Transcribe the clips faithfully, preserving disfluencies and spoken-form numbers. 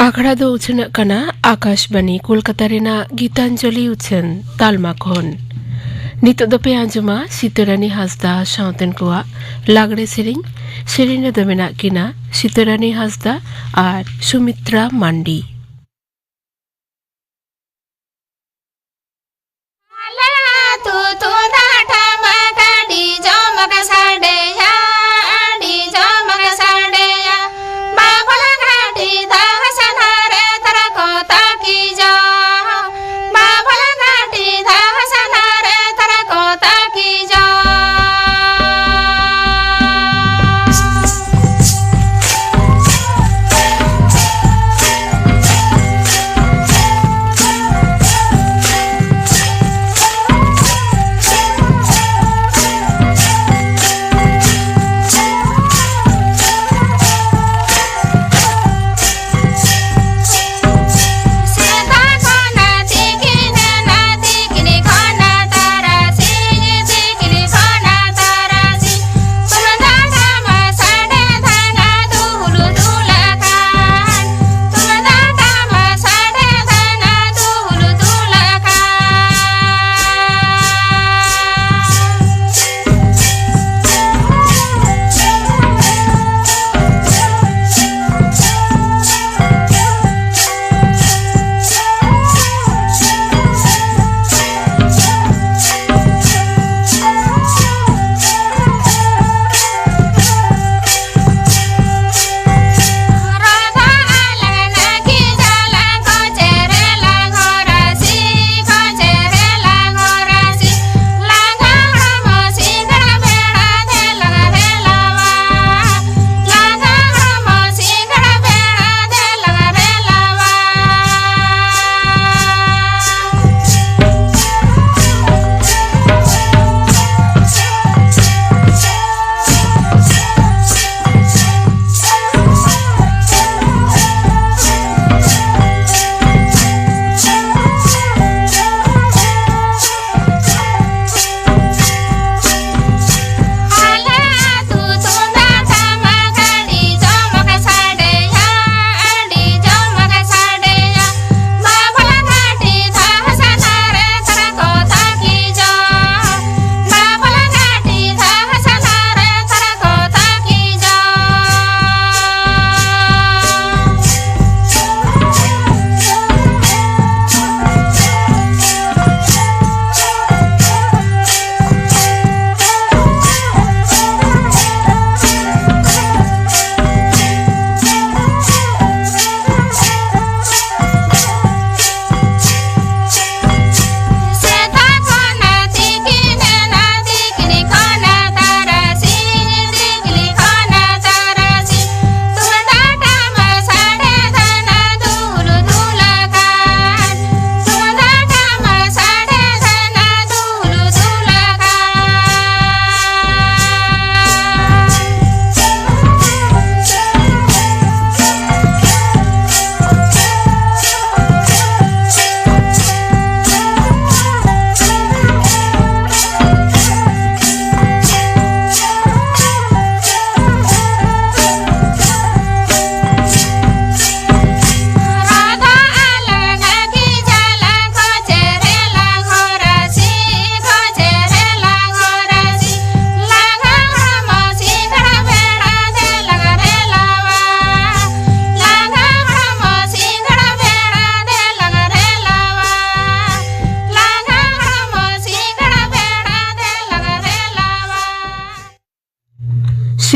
ᱟᱠᱷᱲᱟ ᱫᱚ ᱩᱪᱷᱟᱹᱱᱚᱜ ᱠᱟᱱᱟ ᱟᱠᱟᱥᱵᱟᱱᱤ ᱠᱳᱞᱠᱟᱛᱟ ᱨᱮᱱᱟᱜ ᱜᱤᱛᱟᱧᱡᱚᱞᱤ ᱩᱪᱷᱟᱹᱱ ᱛᱟᱞᱢᱟ ᱠᱷᱚᱱ᱾ ᱱᱤᱛᱚᱜ ᱫᱚᱯᱮ ᱟᱸᱡᱚᱢᱟ ᱥᱤᱛᱟᱹᱨᱟᱱᱤ ᱦᱟᱸᱥᱫᱟ ᱥᱟᱶᱛᱮᱱ ᱠᱚᱣᱟᱜ ᱞᱟᱜᱽᱲᱮ ᱥᱮᱨᱮᱧ᱾ ᱥᱮᱨᱮᱧ ᱨᱮᱫᱚ ᱢᱮᱱᱟᱜ ᱠᱤᱱᱟ ᱥᱤᱛᱟᱹᱨᱟᱱᱤ ᱦᱟᱸᱥᱫᱟ ᱟᱨ ᱥᱩᱢᱤᱛᱨᱟ ᱢᱟᱱᱰᱤ᱾ ᱟᱞᱮ ᱟᱹᱛᱩ ᱛᱩᱢᱫᱟᱜ ᱴᱟᱢᱟᱠ ᱟᱹᱰᱤ ᱡᱚᱢᱚᱠ ᱥᱟᱰᱮᱭᱟ, ᱟᱹᱰᱤ ᱡᱚᱢᱚᱠ ᱥᱟᱰᱮᱭᱟ᱾ ᱵᱟᱵᱚᱞ ᱜᱷᱟᱴᱤ ᱫᱟᱦᱟ ᱥᱟᱱᱟ ᱨᱮ ᱛᱟᱨᱟ ᱠᱚ ᱛᱟᱹᱠᱤᱡᱚ, ᱵᱟᱵᱚᱞ ᱜᱷᱟᱴᱤ ᱫᱟᱦᱟ ᱥᱟᱱᱟ ᱨᱮ ᱛᱟᱨᱟ ᱠᱚ ᱛᱟᱹᱠᱤᱡᱚ᱾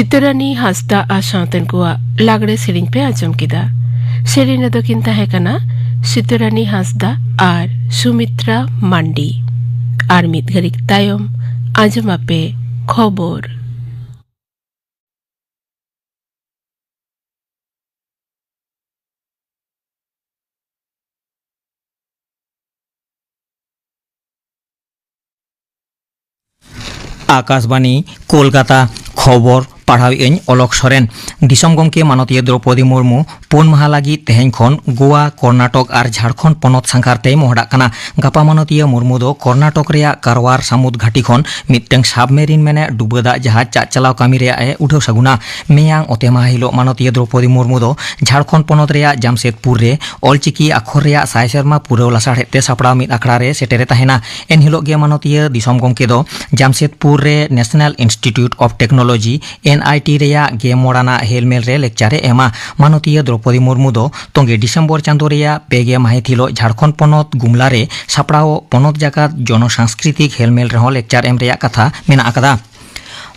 ᱥᱤᱛᱟᱹᱨᱟᱱᱤ ᱦᱟᱸᱥᱫᱟ ᱟᱨ ᱥᱟᱶᱛᱮᱱ ᱠᱚᱣᱟᱜ ᱞᱟᱜᱽᱲᱮ ᱥᱮᱨᱮᱧ ᱯᱮ ᱟᱸᱡᱚᱢ ᱠᱮᱫᱟ᱾ ᱥᱮᱨᱮᱧ ᱨᱮᱫᱚ ᱠᱤᱱ ᱛᱟᱦᱮᱸ ᱠᱟᱱᱟ ᱥᱤᱛᱟᱹᱨᱟᱱᱤ ᱦᱟᱸᱥᱫᱟ ᱟᱨ ᱥᱩᱢᱤᱛᱨᱟ ᱢᱟᱱᱰᱤ᱾ ᱟᱨ ᱢᱤᱫ ᱜᱷᱟᱹᱲᱤᱡ ᱛᱟᱭᱚᱢ ᱟᱸᱡᱚᱢ ᱟᱯᱮ ᱠᱷᱚᱵᱚᱨ᱾ ᱟᱠᱟᱥᱵᱟᱬᱤ, ᱠᱳᱞᱠᱟᱛᱟ᱾ ᱠᱷᱚᱵᱚᱨ ᱯᱟᱲᱦᱟᱣᱮᱫ ᱟᱹᱧ ᱚᱞᱚᱠ ᱥᱚᱨᱮᱱ᱾ ᱫᱤᱥᱚᱢ ᱜᱚᱢᱠᱮ ᱢᱟᱱᱚᱛᱤᱭᱟᱹ ᱫᱨᱚᱣᱯᱚᱫᱤ ᱢᱩᱨᱢᱩ ᱯᱩᱱ ᱢᱟᱦᱟ ᱞᱟᱹᱜᱤᱫ ᱛᱮᱦᱮᱧ ᱠᱷᱚᱱ ᱜᱳᱣᱟ, ᱠᱚᱨᱱᱟᱴᱚᱠ ᱟᱨ ᱡᱷᱟᱲᱠᱷᱚᱸᱰ ᱯᱚᱱᱚᱛ ᱥᱟᱸᱜᱷᱟᱨ ᱛᱮᱭ ᱢᱚᱦᱰᱟᱜ ᱠᱟᱱᱟ᱾ ᱜᱟᱯᱟ ᱢᱟᱱᱚᱛᱤᱭᱟᱹ ᱢᱩᱨᱢᱩ ᱫᱚ ᱠᱚᱨᱱᱟᱴᱚᱠ ᱨᱮᱭᱟᱜ ᱠᱟᱨᱣᱟᱨ ᱥᱟᱹᱢᱩᱫ ᱜᱷᱟᱹᱴᱤ ᱠᱷᱚᱱ ᱢᱤᱫᱴᱟᱝ ᱥᱟᱵᱢᱮᱨᱤᱱ ᱢᱮᱱᱮ ᱰᱩᱵᱟᱹ ᱫᱟᱜ ᱡᱟᱦᱟᱡᱽ ᱪᱟᱪᱟᱞᱟᱣ ᱠᱟᱹᱢᱤ ᱨᱮᱭᱟᱜ ᱮ ᱩᱰᱷᱟᱹᱣ ᱥᱟᱹᱜᱩᱱᱟ᱾ ᱢᱮᱭᱟᱝ ᱚᱛᱮ ᱢᱟᱦᱟ ᱦᱤᱞᱳᱜ ᱢᱟᱱᱚᱛᱤᱭᱟᱹ ᱫᱨᱚᱣᱯᱚᱫᱤ ᱢᱩᱨᱢᱩ ᱫᱚ ᱡᱷᱟᱲᱠᱷᱚᱸᱰ ᱯᱚᱱᱚᱛ ᱨᱮᱭᱟᱜ ᱡᱟᱢᱥᱮᱫᱽᱯᱩᱨ ᱨᱮ ᱚᱞᱪᱤᱠᱤ ᱟᱠᱷᱚᱨ ᱨᱮᱭᱟᱜ ᱥᱟᱭ ᱥᱮᱨᱢᱟ ᱯᱩᱨᱟᱹᱣ ᱞᱟᱥᱟᱲᱦᱮᱫ ᱛᱮ ᱥᱟᱯᱲᱟᱣ ᱢᱤᱫ ᱟᱠᱷᱲᱟ ᱨᱮ ᱥᱮᱴᱮᱨᱮ ᱛᱟᱦᱮᱱᱟ᱾ ᱮᱱᱦᱤᱞᱳᱜ ᱜᱮ ᱢᱟᱱᱚᱛᱤᱭᱟᱹ ᱫᱤᱥᱚᱢ ᱜᱚᱢᱠᱮ ᱫᱚ ᱡᱟᱢᱥᱮᱫᱽᱯᱩᱨ ᱨᱮ National Institute of Technology, N I T, ᱨᱮᱭᱟᱜ ᱜᱮ ᱢᱚᱬ ᱟᱱᱟᱜ ᱦᱮᱞᱢᱮᱞ ᱨᱮ ᱞᱮᱠᱪᱟᱨ ᱮ ᱮᱢᱟ᱾ ᱢᱟᱱᱚᱛᱤᱭᱟᱹ ᱫᱨᱚᱣᱯᱚᱫᱤ ᱢᱩᱨᱢᱩ ᱫᱚ ᱛᱚᱸᱜᱮ ᱰᱤᱥᱮᱢᱵᱚᱨ ᱪᱟᱸᱫᱳ ᱨᱮᱭᱟᱜ ᱯᱮ ᱜᱮ ᱢᱟᱹᱦᱤᱛ ᱦᱤᱞᱳᱜ ᱡᱷᱟᱲᱠᱷᱚᱸᱰ ᱯᱚᱱᱚᱛ ᱜᱩᱢᱞᱟ ᱨᱮ ᱥᱟᱯᱲᱟᱣ ᱯᱚᱱᱚᱛ ᱡᱟᱠᱟᱛ ᱡᱚᱱᱚ ᱥᱟᱝᱥᱠᱨᱤᱛᱤᱠ ᱦᱮᱞᱢᱮᱞ ᱨᱮᱦᱚᱸ ᱞᱮᱠᱪᱟᱨ ᱮᱢ ᱨᱮᱭᱟᱜ ᱠᱟᱛᱷᱟ ᱢᱮᱱᱟᱜ ᱟᱠᱟᱫᱟ᱾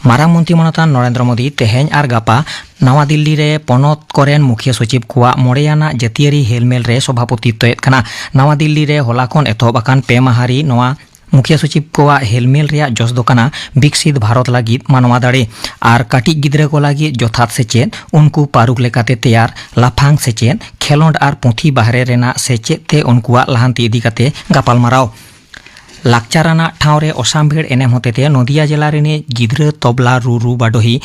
ᱢᱟᱨᱟᱝ ᱢᱚᱱᱛᱨᱤ ᱢᱟᱱᱚᱛᱟᱱ ᱱᱚᱨᱮᱱᱫᱨᱚ ᱢᱳᱫᱤ ᱛᱮᱦᱮᱧ ᱟᱨ ᱜᱟᱯᱟ ᱱᱟᱣᱟ ᱫᱤᱞᱞᱤ ᱨᱮ ᱯᱚᱱᱚᱛ ᱠᱚᱨᱮᱱ ᱢᱩᱠᱷᱤᱭᱟᱹ ᱥᱚᱪᱤᱵᱽ ᱠᱚᱣᱟᱜ ᱢᱚᱬᱮ ᱟᱱᱟᱜ ᱡᱟᱹᱛᱤᱭᱟᱹᱨᱤ ᱦᱮᱞᱢᱮᱞ ᱨᱮ ᱥᱚᱵᱷᱟᱯᱚᱛᱤᱛᱛᱚᱭᱮᱫ ᱠᱟᱱᱟ᱾ ᱱᱟᱣᱟ ᱫᱤᱞᱞᱤ ᱨᱮ ᱦᱚᱞᱟ ᱠᱷᱚᱱ ᱮᱛᱚᱦᱚᱵ ᱟᱠᱟᱱ ᱯᱮ ᱢᱟᱦᱟ ᱨᱤ ᱱᱚᱣᱟ ᱢᱩᱠᱷᱤᱭᱟᱹ ᱥᱚᱪᱤᱵᱽ ᱠᱚᱣᱟᱜ ᱦᱮᱞᱢᱮᱞ ᱨᱮᱭᱟᱜ ᱡᱚᱥ ᱫᱚ ᱠᱟᱱᱟ ᱵᱤᱠᱥᱤᱛ ᱵᱷᱟᱨᱚᱛ ᱞᱟᱹᱜᱤᱫ ᱢᱟᱱᱣᱟ ᱫᱟᱲᱮ᱾ ᱟᱨ ᱠᱟᱹᱴᱤᱡ ᱜᱤᱫᱽᱨᱟᱹ ᱠᱚ ᱞᱟᱹᱜᱤᱫ ᱡᱚᱛᱷᱟᱛ ᱥᱮᱪᱮᱫ, ᱩᱱᱠᱩ ᱯᱟᱹᱨᱩᱠ ᱞᱮᱠᱟᱛᱮ ᱛᱮᱭᱟᱨ, ᱞᱟᱯᱷᱟᱝ ᱥᱮᱪᱮᱫ, ᱠᱷᱮᱞᱚᱸᱰ ᱟᱨ ᱯᱩᱛᱷᱤ ᱵᱟᱦᱨᱮ ᱨᱮᱱᱟᱜ ᱥᱮᱪᱮᱫ ᱛᱮ ᱩᱱᱠᱩᱣᱟᱜ ᱞᱟᱦᱟᱱᱛᱤ ᱤᱫᱤ ᱠᱟᱛᱮ ᱜᱟᱯᱟᱞᱢᱟᱨᱟᱣ᱾ ᱞᱟᱠᱪᱟᱨ ᱟᱱᱟᱜ ᱴᱷᱟᱶ ᱨᱮ ᱚᱥᱟᱢᱵᱷᱮᱲ ᱮᱱᱮᱢ ᱦᱚᱛᱮᱛᱮ ᱱᱚᱫᱤᱭᱟ ᱡᱮᱞᱟ ᱨᱤᱱᱤᱡ ᱜᱤᱫᱽᱨᱟᱹ ᱛᱚᱵᱞᱟ ᱨᱩ ᱨᱩ ᱵᱟᱰᱚᱦᱤ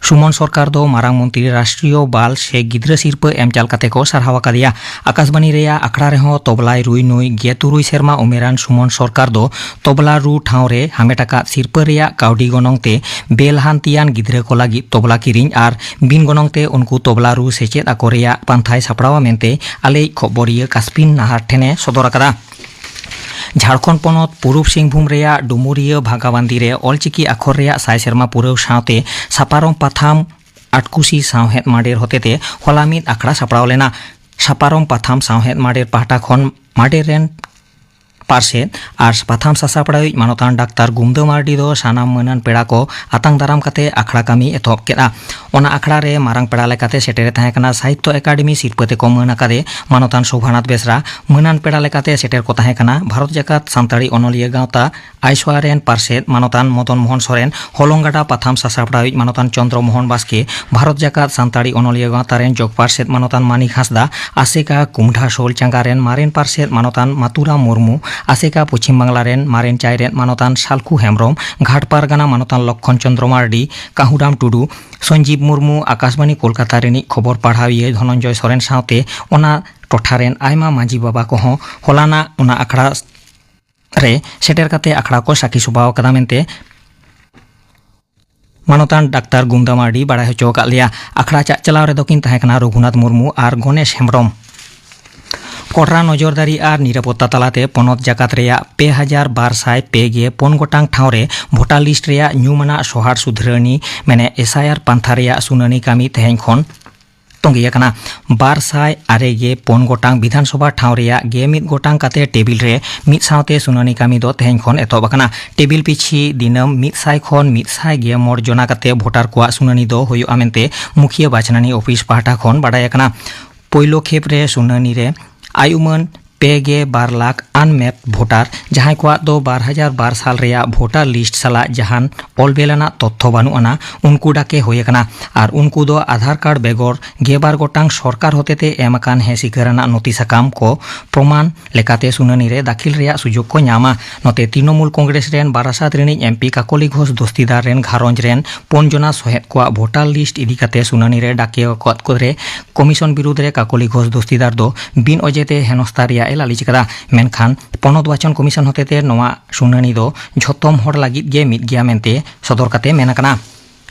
ᱥᱩᱢᱚᱱ ᱥᱚᱨᱠᱟᱨ ᱫᱚ ᱢᱟᱨᱟᱝ ᱢᱚᱱᱛᱨᱤ ᱨᱟᱥᱴᱨᱤᱭᱚ ᱵᱟᱞ ᱥᱮ ᱜᱤᱫᱽᱨᱟᱹ ᱥᱤᱨᱯᱟᱹ ᱮᱢ ᱪᱟᱞ ᱠᱟᱛᱮ ᱠᱚ ᱥᱟᱨᱦᱟᱣ ᱟᱠᱟᱫᱮᱭᱟ᱾ ᱟᱠᱟᱥᱵᱟᱬᱤ ᱨᱮᱭᱟᱜ ᱟᱠᱷᱲᱟ ᱨᱮᱦᱚᱸ ᱛᱚᱵᱞᱟᱭ ᱨᱩᱭ ᱱᱩᱭ ᱜᱮᱞ ᱛᱩᱨᱩᱭ ᱥᱮᱨᱢᱟ ᱩᱢᱮᱨᱟᱱ ᱥᱩᱢᱚᱱ ᱥᱚᱨᱠᱟᱨ ᱫᱚ ᱛᱚᱵᱞᱟ ᱨᱩ ᱴᱷᱟᱶ ᱨᱮ ᱦᱟᱢᱮᱴ ᱟᱠᱟᱫ ᱥᱤᱨᱯᱟᱹ ᱨᱮᱭᱟᱜ ᱠᱟᱹᱣᱰᱤ ᱜᱚᱱᱚᱝ ᱛᱮ ᱵᱮᱞᱟᱦᱟᱱᱛᱤᱭᱟᱱ ᱜᱤᱫᱽᱨᱟᱹ ᱠᱚ ᱞᱟᱹᱜᱤᱫ ᱛᱚᱵᱞᱟ ᱠᱤᱨᱤᱧ ᱟᱨ ᱵᱤᱱ ᱜᱚᱱᱚᱝ ᱛᱮ ᱩᱱᱠᱩ ᱛᱚᱵᱞᱟ ᱨᱩ ᱥᱮᱪᱮᱫ ᱟᱠᱚ ᱨᱮᱭᱟᱜ ᱯᱟᱱᱛᱷᱟᱭ ᱥᱟᱯᱲᱟᱣᱟ ᱢᱮᱱᱛᱮ ᱟᱞᱮᱭᱤᱡ ᱠᱷᱚᱵᱚᱨᱤᱭᱟᱹ ᱠᱟᱥᱯᱤᱱ ᱱᱟᱦᱟᱨ ᱴᱷᱮᱱᱮ ᱥᱚᱫᱚᱨ ᱟᱠᱟᱫᱟ᱾ ᱡᱷᱟᱲᱠᱷᱚᱸᱰ ᱯᱚᱱᱚᱛ ᱯᱩᱨᱩᱵᱽ ᱥᱤᱝᱵᱷᱩᱢ ᱨᱮᱭᱟᱜ ᱰᱩᱢᱩᱨᱤᱭᱟᱹ ᱵᱷᱟᱜᱟᱵᱟᱱᱫᱤ ᱨᱮ ᱚᱞᱪᱤᱠᱤ ᱟᱠᱷᱚᱨ ᱨᱮᱭᱟᱜ ᱥᱟᱭ ᱥᱮᱨᱢᱟ ᱯᱩᱨᱟᱹᱣ ᱥᱟᱶᱛᱮ ᱥᱟᱯᱟᱨᱚᱢ ᱯᱟᱛᱷᱟᱢ ᱟᱴᱠᱩᱥᱤ ᱥᱟᱶᱦᱮᱫ ᱢᱟᱰᱮᱨ ᱦᱚᱛᱮᱛᱮ ᱦᱚᱞᱟ ᱢᱤᱫ ᱟᱠᱷᱲᱟ ᱥᱟᱯᱲᱟᱣ ᱞᱮᱱᱟ᱾ ᱥᱟᱯᱟᱨᱚᱢ ᱯᱟᱛᱷᱟᱢ ᱥᱟᱶᱦᱮᱫ ᱢᱟᱰᱮᱨ ᱯᱟᱦᱴᱟ ᱠᱷᱚᱱ ᱢᱟᱰᱮᱨ ᱨᱮᱱ ᱯᱟᱨᱥᱮᱛ ᱟᱨ ᱯᱟᱛᱷᱟᱢ ᱥᱟᱥᱟᱯᱲᱟᱣᱤᱡ ᱢᱟᱱᱚᱛᱟᱱ ᱰᱟᱠᱛᱟᱨ ᱜᱩᱢᱫᱟᱹ ᱢᱟᱨᱰᱤ ᱫᱚ ᱥᱟᱱᱟᱢ ᱢᱟᱹᱱᱟᱱ ᱯᱮᱲᱟ ᱠᱚ ᱟᱛᱟᱝ ᱫᱟᱨᱟᱢ ᱠᱟᱛᱮ ᱟᱠᱷᱲᱟ ᱠᱟᱹᱢᱤ ᱮᱛᱚᱦᱚᱵ ᱠᱮᱫᱼᱟ᱾ ᱚᱱᱟ ᱟᱠᱷᱲᱟ ᱨᱮ ᱢᱟᱨᱟᱝ ᱯᱮᱲᱟ ᱞᱮᱠᱟᱛᱮ ᱥᱮᱴᱮᱨᱮ ᱛᱟᱦᱮᱸ ᱠᱟᱱᱟ ᱥᱟᱦᱤᱛᱭᱚ ᱮᱠᱟᱰᱮᱢᱤ ᱥᱤᱨᱯᱟᱹ ᱛᱮᱠᱚ ᱢᱟᱹᱱ ᱟᱠᱟᱫᱮ ᱢᱟᱱᱚᱛᱟᱱ ᱥᱳᱵᱷᱟᱱᱟᱛᱷ ᱵᱮᱥᱨᱟ᱾ ᱢᱟᱹᱱᱟᱱ ᱯᱮᱲᱟ ᱞᱮᱠᱟᱛᱮ ᱥᱮᱴᱮᱨ ᱠᱚ ᱛᱟᱦᱮᱸ ᱠᱟᱱᱟ ᱵᱷᱟᱨᱚᱛ ᱡᱟᱠᱟᱛ ᱥᱟᱱᱛᱟᱲᱤ ᱚᱱᱚᱞᱤᱭᱟᱹ ᱜᱟᱶᱛᱟ ᱟᱭᱥᱣᱟ ᱨᱮᱱ ᱯᱟᱨᱥᱮᱛ ᱢᱟᱱᱚᱛᱟᱱ ᱢᱚᱫᱚᱱ ᱢᱳᱦᱚᱱ ᱥᱚᱨᱮᱱ, ᱦᱚᱞᱚᱝᱜᱟᱰᱟ ᱯᱟᱛᱷᱟᱢ ᱥᱟᱥᱟᱯᱲᱟᱣᱤᱡ ᱢᱟᱱᱚᱛᱟᱱ ᱪᱚᱱᱫᱨᱚ ᱢᱳᱦᱚᱱ ᱵᱟᱥᱠᱮ, ᱵᱷᱟᱨᱚᱛ ᱡᱟᱠᱟᱛ ᱥᱟᱱᱛᱟᱲᱤ ᱚᱱᱚᱞᱤᱭᱟᱹ ᱜᱟᱶᱛᱟ ᱨᱮᱱ ᱡᱚᱜᱽ ᱯᱟᱨᱥᱮᱛ ᱢᱟᱱᱚᱛᱟᱱ ᱢᱟᱱᱤᱠ ᱦᱟᱸᱥᱫᱟ, ᱟᱥᱮᱠᱟ ᱠᱩᱢᱰᱷᱟ ᱥᱳᱞ ᱪᱟᱸᱜᱟ ᱨᱮᱱ ᱢᱟᱨᱮᱱ ᱯᱟᱨᱥᱮᱛ ᱢᱟᱱᱚᱛᱟᱱ ᱢᱟᱛᱩᱨᱟᱢ ᱢᱩᱨᱢᱩ, ᱟᱥᱮᱠᱟ ᱯᱚᱪᱷᱤᱢ ᱵᱟᱝᱞᱟ ᱨᱮᱱ ᱢᱟᱨᱮᱱ ᱪᱟᱭᱨᱮᱛ ᱢᱟᱱᱚᱛᱟᱱ ᱥᱟᱞᱠᱷᱩ ᱦᱮᱢᱵᱽᱨᱚᱢ, ᱜᱷᱟᱴ ᱯᱟᱨᱜᱟᱱᱟ ᱢᱟᱱᱚᱛᱟᱱ ᱞᱚᱠᱠᱷᱚᱱ ᱪᱚᱱᱫᱨᱚ ᱢᱟᱨᱰᱤ, ᱠᱟᱦᱩᱨᱟᱢ ᱴᱩᱰᱩ, ᱥᱚᱧᱡᱤᱵᱽ ᱢᱩᱨᱢᱩ, ᱟᱠᱟᱥᱵᱟᱱᱤ ᱠᱳᱞᱠᱟᱛᱟ ᱨᱤᱱᱤᱡ ᱠᱷᱚᱵᱚᱨ ᱯᱟᱲᱦᱟᱣᱤᱭᱟᱹ ᱫᱷᱚᱱᱚᱱᱡᱚᱭ ᱥᱚᱨᱮᱱ ᱥᱟᱶᱛᱮ ᱚᱱᱟ ᱴᱚᱴᱷᱟ ᱨᱮᱱ ᱟᱭᱢᱟ ᱢᱟᱹᱡᱷᱤ ᱵᱟᱵᱟ ᱠᱚᱦᱚᱸ ᱦᱚᱞᱟᱱᱟᱜ ᱚᱱᱟ ᱟᱠᱷᱲᱟ ᱨᱮ ᱥᱮᱴᱮᱨ ᱠᱟᱛᱮ ᱟᱠᱷᱲᱟ ᱠᱚ ᱥᱟᱹᱠᱷᱤ ᱥᱚᱵᱷᱟ ᱟᱠᱟᱫᱟ ᱢᱮᱱᱛᱮ ᱢᱟᱱᱚᱛᱟᱱ ᱰᱟᱠᱛᱟᱨ ᱜᱩᱢᱫᱟ ᱢᱟᱨᱰᱤ ᱵᱟᱲᱟᱭ ᱦᱚᱪᱚ ᱟᱠᱟᱫ ᱞᱮᱭᱟ᱾ ᱟᱠᱷᱲᱟ ᱪᱟᱜ ᱪᱟᱞᱟᱣ ᱨᱮᱫᱚ ᱠᱤᱱ ᱛᱟᱦᱮᱸ ᱠᱟᱱᱟ ᱨᱚᱜᱷᱩᱱᱟᱛᱷ ᱢᱩᱨᱢᱩ ᱟᱨ ᱜᱚᱱᱮᱥ ᱦᱮᱢᱵᱽᱨᱚᱢ᱾ ᱠᱚᱲᱨᱟ ᱱᱚᱡᱚᱨᱫᱟᱨᱤ ᱟᱨ ᱱᱤᱨᱟᱯᱚᱛᱛᱟ ᱛᱟᱞᱟᱛᱮ ᱯᱚᱱᱚᱛ ᱡᱟᱠᱟᱛ ᱨᱮᱭᱟᱜ ᱯᱮ ᱦᱟᱡᱟᱨ ᱵᱟᱨ ᱥᱟᱭ ᱯᱮ ᱜᱮ ᱯᱩᱱ ᱜᱚᱴᱟᱝ ᱴᱷᱟᱶ ᱨᱮ ᱵᱷᱳᱴᱟᱨ ᱞᱤᱥᱴ ᱨᱮᱭᱟᱜ ᱧᱩᱢ ᱟᱱᱟᱜ ᱥᱚᱦᱟᱨ ᱥᱩᱫᱷᱨᱟᱹᱱᱤ ᱢᱮᱱᱮ ᱮᱥ ᱟᱭ ᱟᱨ ᱯᱟᱱᱛᱷᱟ ᱨᱮᱭᱟᱜ ᱥᱩᱱᱟᱹᱱᱤ ᱠᱟᱹᱢᱤ ᱛᱮᱦᱮᱧ ᱠᱷᱚᱱ ᱛᱚᱸᱜᱮ ᱟᱠᱟᱱᱟ᱾ ᱵᱟᱨ ᱥᱟᱭ ᱟᱨᱮ ᱜᱮ ᱯᱩᱱ ᱜᱚᱴᱟᱝ ᱵᱤᱫᱷᱟᱱ ᱥᱚᱵᱷᱟ ᱴᱷᱟᱶ ᱨᱮᱭᱟᱜ ᱜᱮ ᱢᱤᱫ ᱜᱚᱴᱟᱝ ᱠᱟᱛᱮ ᱴᱮᱵᱤᱞ ᱨᱮ ᱢᱤᱫ ᱥᱟᱶᱛᱮ ᱥᱩᱱᱟᱹᱱᱤ ᱠᱟᱹᱢᱤ ᱫᱚ ᱛᱮᱦᱮᱧ ᱠᱷᱚᱱ ᱮᱛᱚᱦᱚᱵ ᱟᱠᱟᱱᱟ᱾ ᱴᱮᱵᱤᱞ ᱯᱤᱪᱷᱤ ᱫᱤᱱᱟᱹᱢ ᱢᱤᱫ ᱥᱟᱭ ᱠᱷᱚᱱ ᱢᱤᱫ ᱥᱟᱭ ᱜᱮ ᱢᱚᱬ ᱡᱚᱱᱟ ᱠᱟᱛᱮ ᱵᱷᱳᱴᱟᱨ ᱠᱚᱣᱟᱜ ᱥᱩᱱᱟᱹᱱᱤ ᱫᱚ ᱦᱩᱭᱩᱜᱼᱟ ᱢᱮᱱᱛᱮ ᱢᱩᱠᱷᱤᱭᱟᱹ ᱵᱟᱪᱷᱱᱟᱱᱤ ᱚᱯᱷᱤᱥ ᱯᱟᱦᱴᱟ ᱠᱷᱚᱱ ᱵᱟᱰᱟᱭ ᱟᱠᱟᱱᱟ᱾ ᱯᱳᱭᱞᱳ ᱠᱷᱮᱯ ᱨᱮ ᱥᱩᱱᱟᱹᱱᱤ ᱨᱮ ᱟᱭᱩᱢᱟᱹᱱ ᱯᱮ ᱜᱮ ᱵᱟᱨ ᱞᱟᱠᱷ ᱟᱱᱢᱮᱯ ᱵᱷᱳᱴᱟᱨ, ᱡᱟᱦᱟᱸᱭ ᱠᱚᱣᱟᱜ ᱫᱚ ᱵᱟᱨ ᱦᱟᱡᱟᱨ ᱵᱟᱨ ᱥᱟᱞ ᱨᱮᱭᱟᱜ ᱵᱷᱳᱴᱟᱨ ᱞᱤᱥᱴ ᱥᱟᱞᱟᱜ ᱡᱟᱦᱟᱱ ᱚᱞ ᱵᱮᱞ ᱟᱱᱟᱜ ᱛᱚᱛᱛᱷᱚ ᱵᱟᱹᱱᱩᱜ ᱟᱱᱟ, ᱩᱱᱠᱩ ᱰᱟᱠᱮ ᱦᱩᱭ ᱟᱠᱟᱱᱟ᱾ ᱟᱨ ᱩᱱᱠᱩ ᱫᱚ ᱟᱫᱷᱟᱨ ᱠᱟᱨᱰ ᱵᱮᱜᱚᱨ ᱜᱮᱞ ᱵᱟᱨ ᱜᱚᱴᱟᱝ ᱥᱚᱨᱠᱟᱨ ᱦᱚᱛᱮᱛᱮ ᱮᱢ ᱟᱠᱟᱱ ᱦᱮᱸ ᱥᱤᱠᱟᱹᱨ ᱟᱱᱟᱜ ᱱᱚᱛᱷᱤ ᱥᱟᱠᱟᱢ ᱠᱚ ᱯᱨᱚᱢᱟᱱ ᱞᱮᱠᱟᱛᱮ ᱥᱩᱱᱟᱹᱱᱤ ᱨᱮ ᱫᱟᱹᱠᱷᱤᱞ ᱨᱮᱭᱟᱜ ᱥᱩᱡᱳᱜᱽ ᱠᱚ ᱧᱟᱢᱟ᱾ ᱱᱚᱛᱮ ᱛᱨᱤᱱᱚᱢᱩᱞ ᱠᱚᱝᱜᱨᱮᱥ ᱨᱮᱱ ᱵᱟᱨᱟᱥᱟᱛ ᱨᱤᱱᱤᱡ ᱮᱢ ᱯᱤ ᱠᱟᱠᱚᱞᱤ ᱜᱷᱳᱥ ᱫᱚᱥᱛᱤᱫᱟᱨ ᱨᱮᱱ ᱜᱷᱟᱨᱚᱸᱡᱽ ᱨᱮᱱ ᱯᱩᱱ ᱡᱚᱱᱟ ᱥᱚᱦᱮᱫ ᱠᱚᱣᱟᱜ ᱵᱷᱳᱴᱟᱨ ᱞᱤᱥᱴ ᱤᱫᱤ ᱠᱟᱛᱮ ᱥᱩᱱᱟᱹᱱᱤ ᱨᱮ ᱰᱟᱠᱮ ᱟᱠᱟᱫ ᱠᱚᱨᱮ ᱠᱚᱢᱤᱥᱚᱱ ᱵᱤᱨᱩᱫᱽ ᱨᱮ ᱠᱟᱠᱚᱞᱤ ᱜᱷᱳᱥ ᱫᱚᱥᱛᱤᱫᱟᱨ ᱫᱚ ᱵᱤᱱ ᱚᱡᱮ ᱛᱮ ᱦᱮᱱᱚᱥᱛᱟ ᱨᱮᱭᱟᱜ ᱮ ᱞᱟᱹᱞᱤᱥ ᱟᱠᱟᱫᱟ᱾ ᱢᱮᱱᱠᱷᱟᱱ ᱯᱚᱱᱚᱛ ᱵᱟᱪᱚᱱ ᱠᱚᱢᱤᱥᱚᱱ ᱦᱚᱛᱮᱛᱮ ᱱᱚᱣᱟ ᱥᱩᱱᱟᱹᱱᱤ ᱫᱚ ᱡᱷᱚᱛᱚᱢ ᱦᱚᱲ ᱞᱟᱹᱜᱤᱫ ᱜᱮ ᱢᱤᱫ ᱜᱮᱭᱟ ᱢᱮᱱᱛᱮ ᱥᱚᱫᱚᱨ ᱠᱟᱛᱮ ᱢᱮᱱ ᱟᱠᱟᱱᱟ᱾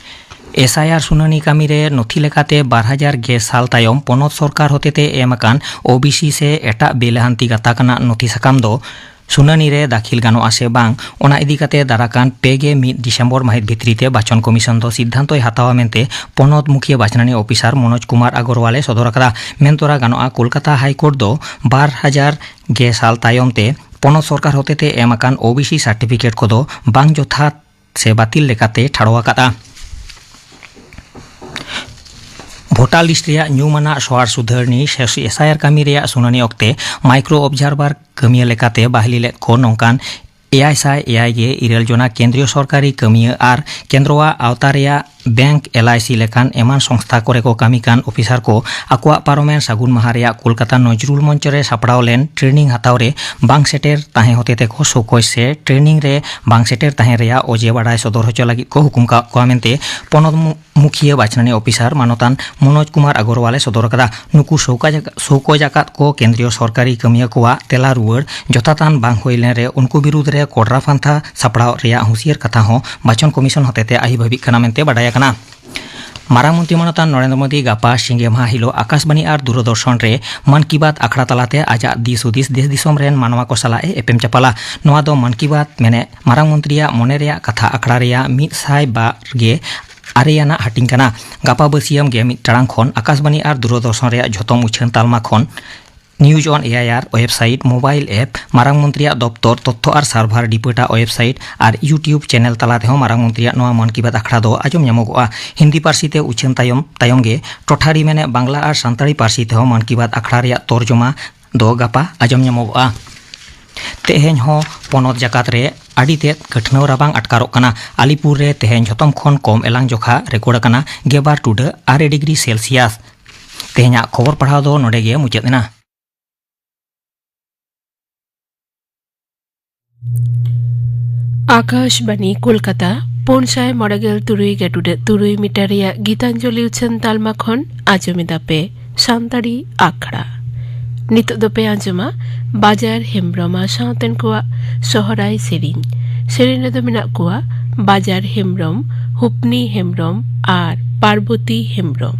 ᱮᱥ ᱟᱭ ᱟᱨ ᱥᱩᱱᱟᱹᱱᱤ ᱠᱟᱹᱢᱤ ᱨᱮ ᱱᱚᱛᱷᱤ ᱞᱮᱠᱟᱛᱮ ᱵᱟᱨ ᱦᱟᱡᱟᱨ ᱜᱮᱞ ᱥᱟᱞ ᱛᱟᱭᱚᱢ ᱯᱚᱱᱚᱛ ᱥᱚᱨᱠᱟᱨ ᱦᱚᱛᱮᱛᱮ ᱮᱢ ᱟᱠᱟᱱ ᱳ ᱵᱤ ᱥᱤ ᱥᱮ ᱮᱴᱟᱜ ᱵᱮᱞᱟᱦᱟᱱᱛᱤ ᱜᱟᱛᱟᱠ ᱟᱱᱟᱜ ᱱᱚᱛᱷᱤ ᱥᱟᱠᱟᱢ ᱫᱚ ᱥᱩᱱᱟᱹᱱᱤ ᱨᱮ ᱫᱟᱹᱠᱷᱤᱞ ᱜᱟᱱᱚᱜᱼᱟ ᱥᱮ ᱵᱟᱝ, ᱚᱱᱟ ᱤᱫᱤ ᱠᱟᱛᱮ ᱫᱟᱨᱟᱠᱟᱱ ᱯᱮ ᱜᱮ ᱢᱤᱫ ᱰᱤᱥᱮᱢᱵᱚᱨ ᱢᱟᱹᱦᱤᱛ ᱵᱷᱤᱛᱨᱤ ᱛᱮ ᱵᱟᱪᱚᱱ ᱠᱚᱢᱤᱥᱚᱱ ᱫᱚ ᱥᱤᱫᱽᱫᱷᱟᱱᱛᱚᱭ ᱦᱟᱛᱟᱣᱟ ᱢᱮᱱᱛᱮ ᱯᱚᱱᱚᱛ ᱢᱩᱠᱷᱤᱭᱟᱹ ᱵᱟᱪᱷᱱᱟᱱᱤ ᱚᱯᱷᱤᱥᱟᱨ ᱢᱚᱱᱳᱡᱽ ᱠᱩᱢᱟᱨ ᱟᱜᱚᱨᱣᱟᱞ ᱮ ᱥᱚᱫᱚᱨ ᱟᱠᱟᱫᱟ᱾ ᱢᱮᱱ ᱛᱚᱨᱟ ᱜᱟᱱᱚᱜᱼᱟ, ᱠᱳᱞᱠᱟᱛᱟ ᱦᱟᱭ ᱠᱳᱨᱴ ᱫᱚ ᱵᱟᱨ ᱦᱟᱡᱟᱨ ᱜᱮᱞ ᱥᱟᱞ ᱛᱟᱭᱚᱢ ᱛᱮ ᱯᱚᱱᱚᱛ ᱥᱚᱨᱠᱟᱨ ᱦᱚᱛᱮᱛᱮ ᱮᱢ ᱟᱠᱟᱱ ᱳᱵᱤᱥᱤ ᱥᱟᱨᱴᱤᱯᱷᱤᱠᱮᱴ ᱠᱚᱫᱚ ᱵᱟᱝ ᱡᱚᱛᱷᱟᱛ ᱥᱮ ᱵᱟᱹᱛᱤᱞ ᱞᱮᱠᱟᱛᱮ ᱴᱷᱟᱲᱚ ᱟᱠᱟᱫᱼᱟ᱾ ᱵᱷᱳᱴᱟᱨ ᱞᱤᱥᱴ ᱨᱮᱭᱟᱜ ᱧᱩᱢᱟᱱᱟᱜ ᱥᱚᱣᱟᱨ ᱥᱩᱫᱷᱟᱹᱨᱱᱤ ᱥᱮ ᱮᱥ ᱟᱭ ᱟᱨ ᱠᱟᱹᱢᱤ ᱨᱮᱭᱟᱜ ᱥᱩᱱᱟᱹᱱᱤ ᱚᱠᱛᱮ ᱢᱟᱭᱠᱨᱳ ᱚᱵᱡᱟᱨᱵᱷᱟᱨ ᱠᱟᱹᱢᱤᱭᱟᱹ ᱞᱮᱠᱟᱛᱮ ᱵᱟᱹᱦᱞᱤ ᱞᱮᱫ ᱠᱚ ᱱᱚᱝᱠᱟᱱ ᱮᱭᱟᱭ ᱥᱟᱭ ᱮᱭᱟᱭ ᱜᱮ ᱤᱨᱟᱹᱞ ᱡᱚᱱᱟ ᱠᱮᱱᱫᱨᱤᱭᱚ ᱥᱚᱨᱠᱟᱨᱤ ᱠᱟᱹᱢᱤᱭᱟᱹ ᱟᱨ ᱠᱮᱱᱫᱨᱚᱣᱟᱜ ᱟᱣᱛᱟ ᱨᱮᱭᱟᱜ ᱵᱮᱝᱠ, ᱮᱞ ᱟᱭ ᱥᱤ ᱞᱮᱠᱟᱱ ᱮᱢᱟᱱ ᱥᱚᱝᱥᱛᱷᱟ ᱠᱚᱨᱮ ᱠᱚ ᱠᱟᱹᱢᱤ ᱠᱟᱱ ᱚᱯᱷᱤᱥᱟᱨ ᱠᱚ ᱟᱠᱚᱣᱟᱜ ᱯᱟᱨᱚᱢᱮᱱ ᱥᱟᱹᱜᱩᱱ ᱢᱟᱦᱟ ᱨᱮᱭᱟᱜ ᱠᱳᱞᱠᱟᱛᱟ ᱱᱚᱡᱨᱩᱞ ᱢᱚᱧᱪᱚ ᱨᱮ ᱥᱟᱯᱲᱟᱣ ᱞᱮᱱ ᱴᱨᱮᱱᱤᱝ ᱦᱟᱛᱟᱣ ᱨᱮ ᱵᱟᱝ ᱥᱮᱴᱮᱨ ᱛᱟᱦᱮᱸ ᱦᱚᱛᱮᱛᱮ ᱠᱚ ᱥᱚᱠᱚᱡ ᱥᱮ ᱴᱨᱮᱱᱤᱝ ᱨᱮ ᱵᱟᱝ ᱥᱮᱴᱮᱨ ᱛᱟᱦᱮᱸ ᱨᱮᱭᱟᱜ ᱚᱡᱮ ᱵᱟᱰᱟᱭ ᱥᱚᱫᱚᱨ ᱦᱚᱪᱚ ᱞᱟᱹᱜᱤᱫ ᱠᱚ ᱦᱩᱠᱩᱢ ᱠᱟᱜ ᱠᱚᱣᱟ ᱢᱮᱱᱛᱮ ᱯᱚᱱᱚᱛ ᱢᱩ-, ᱢᱩᱠᱷᱤᱭᱟᱹ ᱵᱟᱪᱷᱱᱟᱱᱤ ᱚᱯᱷᱤᱥᱟᱨ ᱢᱟᱱᱚᱛᱟᱱ ᱢᱚᱱᱳᱡᱽ ᱠᱩᱢᱟᱨ ᱟᱜᱚᱨᱣᱟᱞ ᱮ ᱥᱚᱫᱚᱨ ᱟᱠᱟᱫᱟ᱾ ᱱᱩᱠᱩ ᱥᱚᱣᱠᱟᱡ-, ᱥᱚᱣᱠᱚᱡ ᱟᱠᱟᱫ ᱠᱚ ᱠᱮᱱᱫᱨᱤᱭᱚ ᱥᱚᱨᱠᱟᱨᱤ ᱠᱟᱹᱢᱤᱭᱟᱹ ᱠᱚᱣᱟᱜ ᱛᱮᱞᱟ ᱨᱩᱣᱟᱹᱲ ᱡᱚᱛᱷᱟᱛᱟᱱ ᱵᱟᱝ ᱦᱩᱭ ᱞᱮᱱ ᱨᱮ ᱩᱱᱠᱩ ᱵᱤᱨᱩᱫᱽ ᱨᱮ ᱠᱚᱰᱨᱟ ᱯᱟᱱᱛᱷᱟ ᱥᱟᱯᱲᱟᱣ ᱨᱮᱭᱟᱜ ᱦᱩᱸᱥᱤᱭᱟᱹᱨ ᱠᱟᱛᱷᱟ ᱦᱚᱸ ᱵᱟᱪᱷᱚᱱ ᱠᱚᱢᱤᱥᱚᱱ ᱦᱚᱛᱮᱛᱮ ᱟᱹᱭᱩᱨ ᱵᱷᱟᱹᱵᱤᱜ ᱠᱟᱱᱟ ᱢᱮᱱᱛᱮ ᱵᱟᱰᱟᱭ ᱟᱠᱟᱱᱟ᱾ ᱢᱟᱨᱟᱝ ᱢᱚᱱᱛᱨᱤ ᱢᱟᱱᱚᱛᱟᱱ ᱱᱚᱨᱮᱱᱫᱨᱚ ᱢᱳᱫᱤ ᱜᱟᱯᱟ ᱥᱤᱸᱜᱮ ᱢᱟᱦᱟ ᱦᱤᱞᱳᱜ ᱟᱠᱟᱥᱵᱟᱱᱤ ᱟᱨ ᱫᱩᱨᱚᱫᱚᱨᱥᱚᱱ ᱨᱮ ᱢᱟᱱ ᱠᱤ ᱵᱟᱛ ᱟᱠᱷᱲᱟ ᱛᱟᱞᱟᱛᱮ ᱟᱡᱟᱜ ᱫᱤᱥ ᱦᱩᱫᱤᱥ ᱫᱮᱥ ᱫᱤᱥᱚᱢ ᱨᱮᱱ ᱢᱟᱱᱣᱟ ᱠᱚ ᱥᱟᱞᱟᱜ ᱮ ᱮᱯᱮᱢ ᱪᱟᱯᱟᱞᱟ᱾ ᱱᱚᱣᱟ ᱫᱚ ᱢᱟᱱ ᱠᱤ ᱵᱟᱛ ᱢᱮᱱᱮᱫ ᱢᱟᱨᱟᱝ ᱢᱚᱱᱛᱨᱤᱭᱟᱜ ᱢᱚᱱᱮ ᱨᱮᱭᱟᱜ ᱠᱟᱛᱷᱟ ᱟᱠᱷᱲᱟ ᱨᱮᱭᱟᱜ ᱢᱤᱫ ᱥᱟᱭ ᱵᱟᱨ ᱜᱮ ᱟᱨᱮᱭᱟᱱᱟᱜ ᱦᱟᱹᱴᱤᱧ ᱠᱟᱱᱟ᱾ ᱜᱟᱯᱟ ᱵᱟᱹᱥᱤᱭᱟᱹᱢ ᱜᱮ ᱢᱤᱫ ᱴᱟᱲᱟᱝ ᱠᱷᱚᱱ ᱟᱠᱟᱥᱵᱟᱱᱤ ᱟᱨ ᱫᱩᱨᱚᱫᱚᱨᱥᱚᱱ ᱨᱮᱭᱟᱜ ᱡᱷᱚᱛᱚᱢ ᱩᱪᱷᱟᱹᱱ ᱛᱟᱞᱢᱟ ᱠᱷᱚᱱ News on A I R website, mobile app, ᱢᱟᱨᱟᱝ ᱢᱚᱱᱛᱨᱤᱭᱟᱜ ᱫᱚᱯᱛᱚᱨ, ᱛᱚᱛᱛᱷᱚ ᱟᱨ ᱥᱟᱨᱵᱷᱟᱨ ᱰᱤᱯᱟᱨᱴᱢᱮᱱᱴ ᱟᱜ website ᱟᱨ YouTube channel ᱛᱟᱞᱟ ᱛᱮᱦᱚᱸ ᱢᱟᱨᱟᱝ ᱢᱚᱱᱛᱨᱤᱭᱟᱜ ᱱᱚᱣᱟ ᱢᱚᱱ ᱠᱤ ᱵᱟᱛ ᱟᱠᱷᱲᱟ ᱫᱚ ᱟᱸᱡᱚᱢ ᱧᱟᱢᱚᱜᱚᱜᱼᱟ᱾ ᱦᱤᱱᱫᱤ ᱯᱟᱹᱨᱥᱤ ᱛᱮ ᱩᱪᱷᱟᱹᱱ ᱛᱟᱭᱚᱢ, ᱛᱟᱭᱚᱢ ᱜᱮ ᱴᱚᱴᱷᱟᱨᱤ ᱢᱮᱱᱮᱫ ᱵᱟᱝᱞᱟ ᱟᱨ ᱥᱟᱱᱛᱟᱲᱤ ᱯᱟᱹᱨᱥᱤ ᱛᱮᱦᱚᱸ ᱢᱚᱱ ᱠᱤ ᱵᱟᱛ ᱟᱠᱷᱲᱟ ᱨᱮᱭᱟᱜ ᱛᱚᱨᱡᱚᱢᱟ ᱫᱚ ᱜᱟᱯᱟ ᱟᱸᱡᱚᱢ ᱧᱟᱢᱚᱜᱚᱜᱼᱟ᱾ ᱛᱮᱦᱮᱧ ᱦᱚᱸ ᱯᱚᱱᱚᱛ ᱡᱟᱠᱟᱛ ᱨᱮ ᱟᱹᱰᱤ ᱛᱮᱫ ᱠᱟᱹᱴᱷᱱᱟᱹᱣ ᱨᱟᱵᱟᱝ ᱟᱴᱠᱟᱨᱚᱜ ᱠᱟᱱᱟ᱾ ᱟᱞᱤᱯᱩᱨ ᱨᱮ ᱛᱮᱦᱮᱧ ᱡᱷᱚᱛᱚᱢ ᱠᱷᱚᱱ ᱠᱚᱢ ᱮᱞᱟᱝ ᱡᱚᱠᱷᱟ ᱨᱮᱠᱚᱨᱰ ᱟᱠᱟᱱᱟ ᱜᱮᱞᱵᱟᱨ ᱴᱩᱰᱟᱹᱜ ᱟᱨᱮ ᱰᱤᱜᱽᱨᱤ ᱥᱮᱞᱥᱤᱭᱟᱥ᱾ ᱛᱮᱦᱮᱧᱟᱜ ᱠᱷᱚᱵᱚᱨ ᱯᱟᱲᱦᱟᱣ ᱫᱚ ᱱᱚᱰᱮ ᱜᱮ ᱢᱩᱪᱟᱹᱫ ᱮᱱᱟ᱾ ᱟᱠᱟᱥᱵᱟᱱᱤ ᱠᱳᱞᱠᱟᱛᱟ, ᱯᱩᱱ ᱥᱟᱭ ᱢᱚᱬᱮ ᱜᱮᱞ ᱛᱩᱨᱩᱭ ᱜᱮᱴᱩᱰᱮ ᱛᱩᱨᱩᱭ ᱢᱤᱴᱟᱨ ᱨᱮᱭᱟᱜ ᱜᱤᱛᱟᱧᱡᱚᱞᱤ ᱩᱪᱷᱟᱹᱱ ᱛᱟᱞᱢᱟ ᱠᱷᱚᱱ ᱟᱸᱡᱚᱢ ᱮᱫᱟ ᱯᱮ ᱥᱟᱱᱛᱟᱲᱤ ᱟᱠᱷᱲᱟ᱾ ᱱᱤᱛᱚᱜ ᱫᱚᱯᱮ ᱟᱸᱡᱚᱢᱟ ᱵᱟᱡᱟᱨ ᱦᱮᱢᱵᱽᱨᱚᱢ ᱟᱨ ᱥᱟᱶᱛᱮᱱ ᱠᱚᱣᱟᱜ ᱥᱚᱦᱨᱟᱭ ᱥᱮᱨᱮᱧ᱾ ᱥᱮᱨᱮᱧ ᱨᱮᱫᱚ ᱢᱮᱱᱟᱜ ᱠᱚᱣᱟ ᱵᱟᱡᱟᱨ ᱦᱮᱢᱵᱽᱨᱚᱢ, ᱦᱩᱯᱱᱤ ᱦᱮᱢᱵᱽᱨᱚᱢ ᱟᱨ ᱯᱟᱨᱵᱚᱛᱤ ᱦᱮᱢᱵᱽᱨᱚᱢ᱾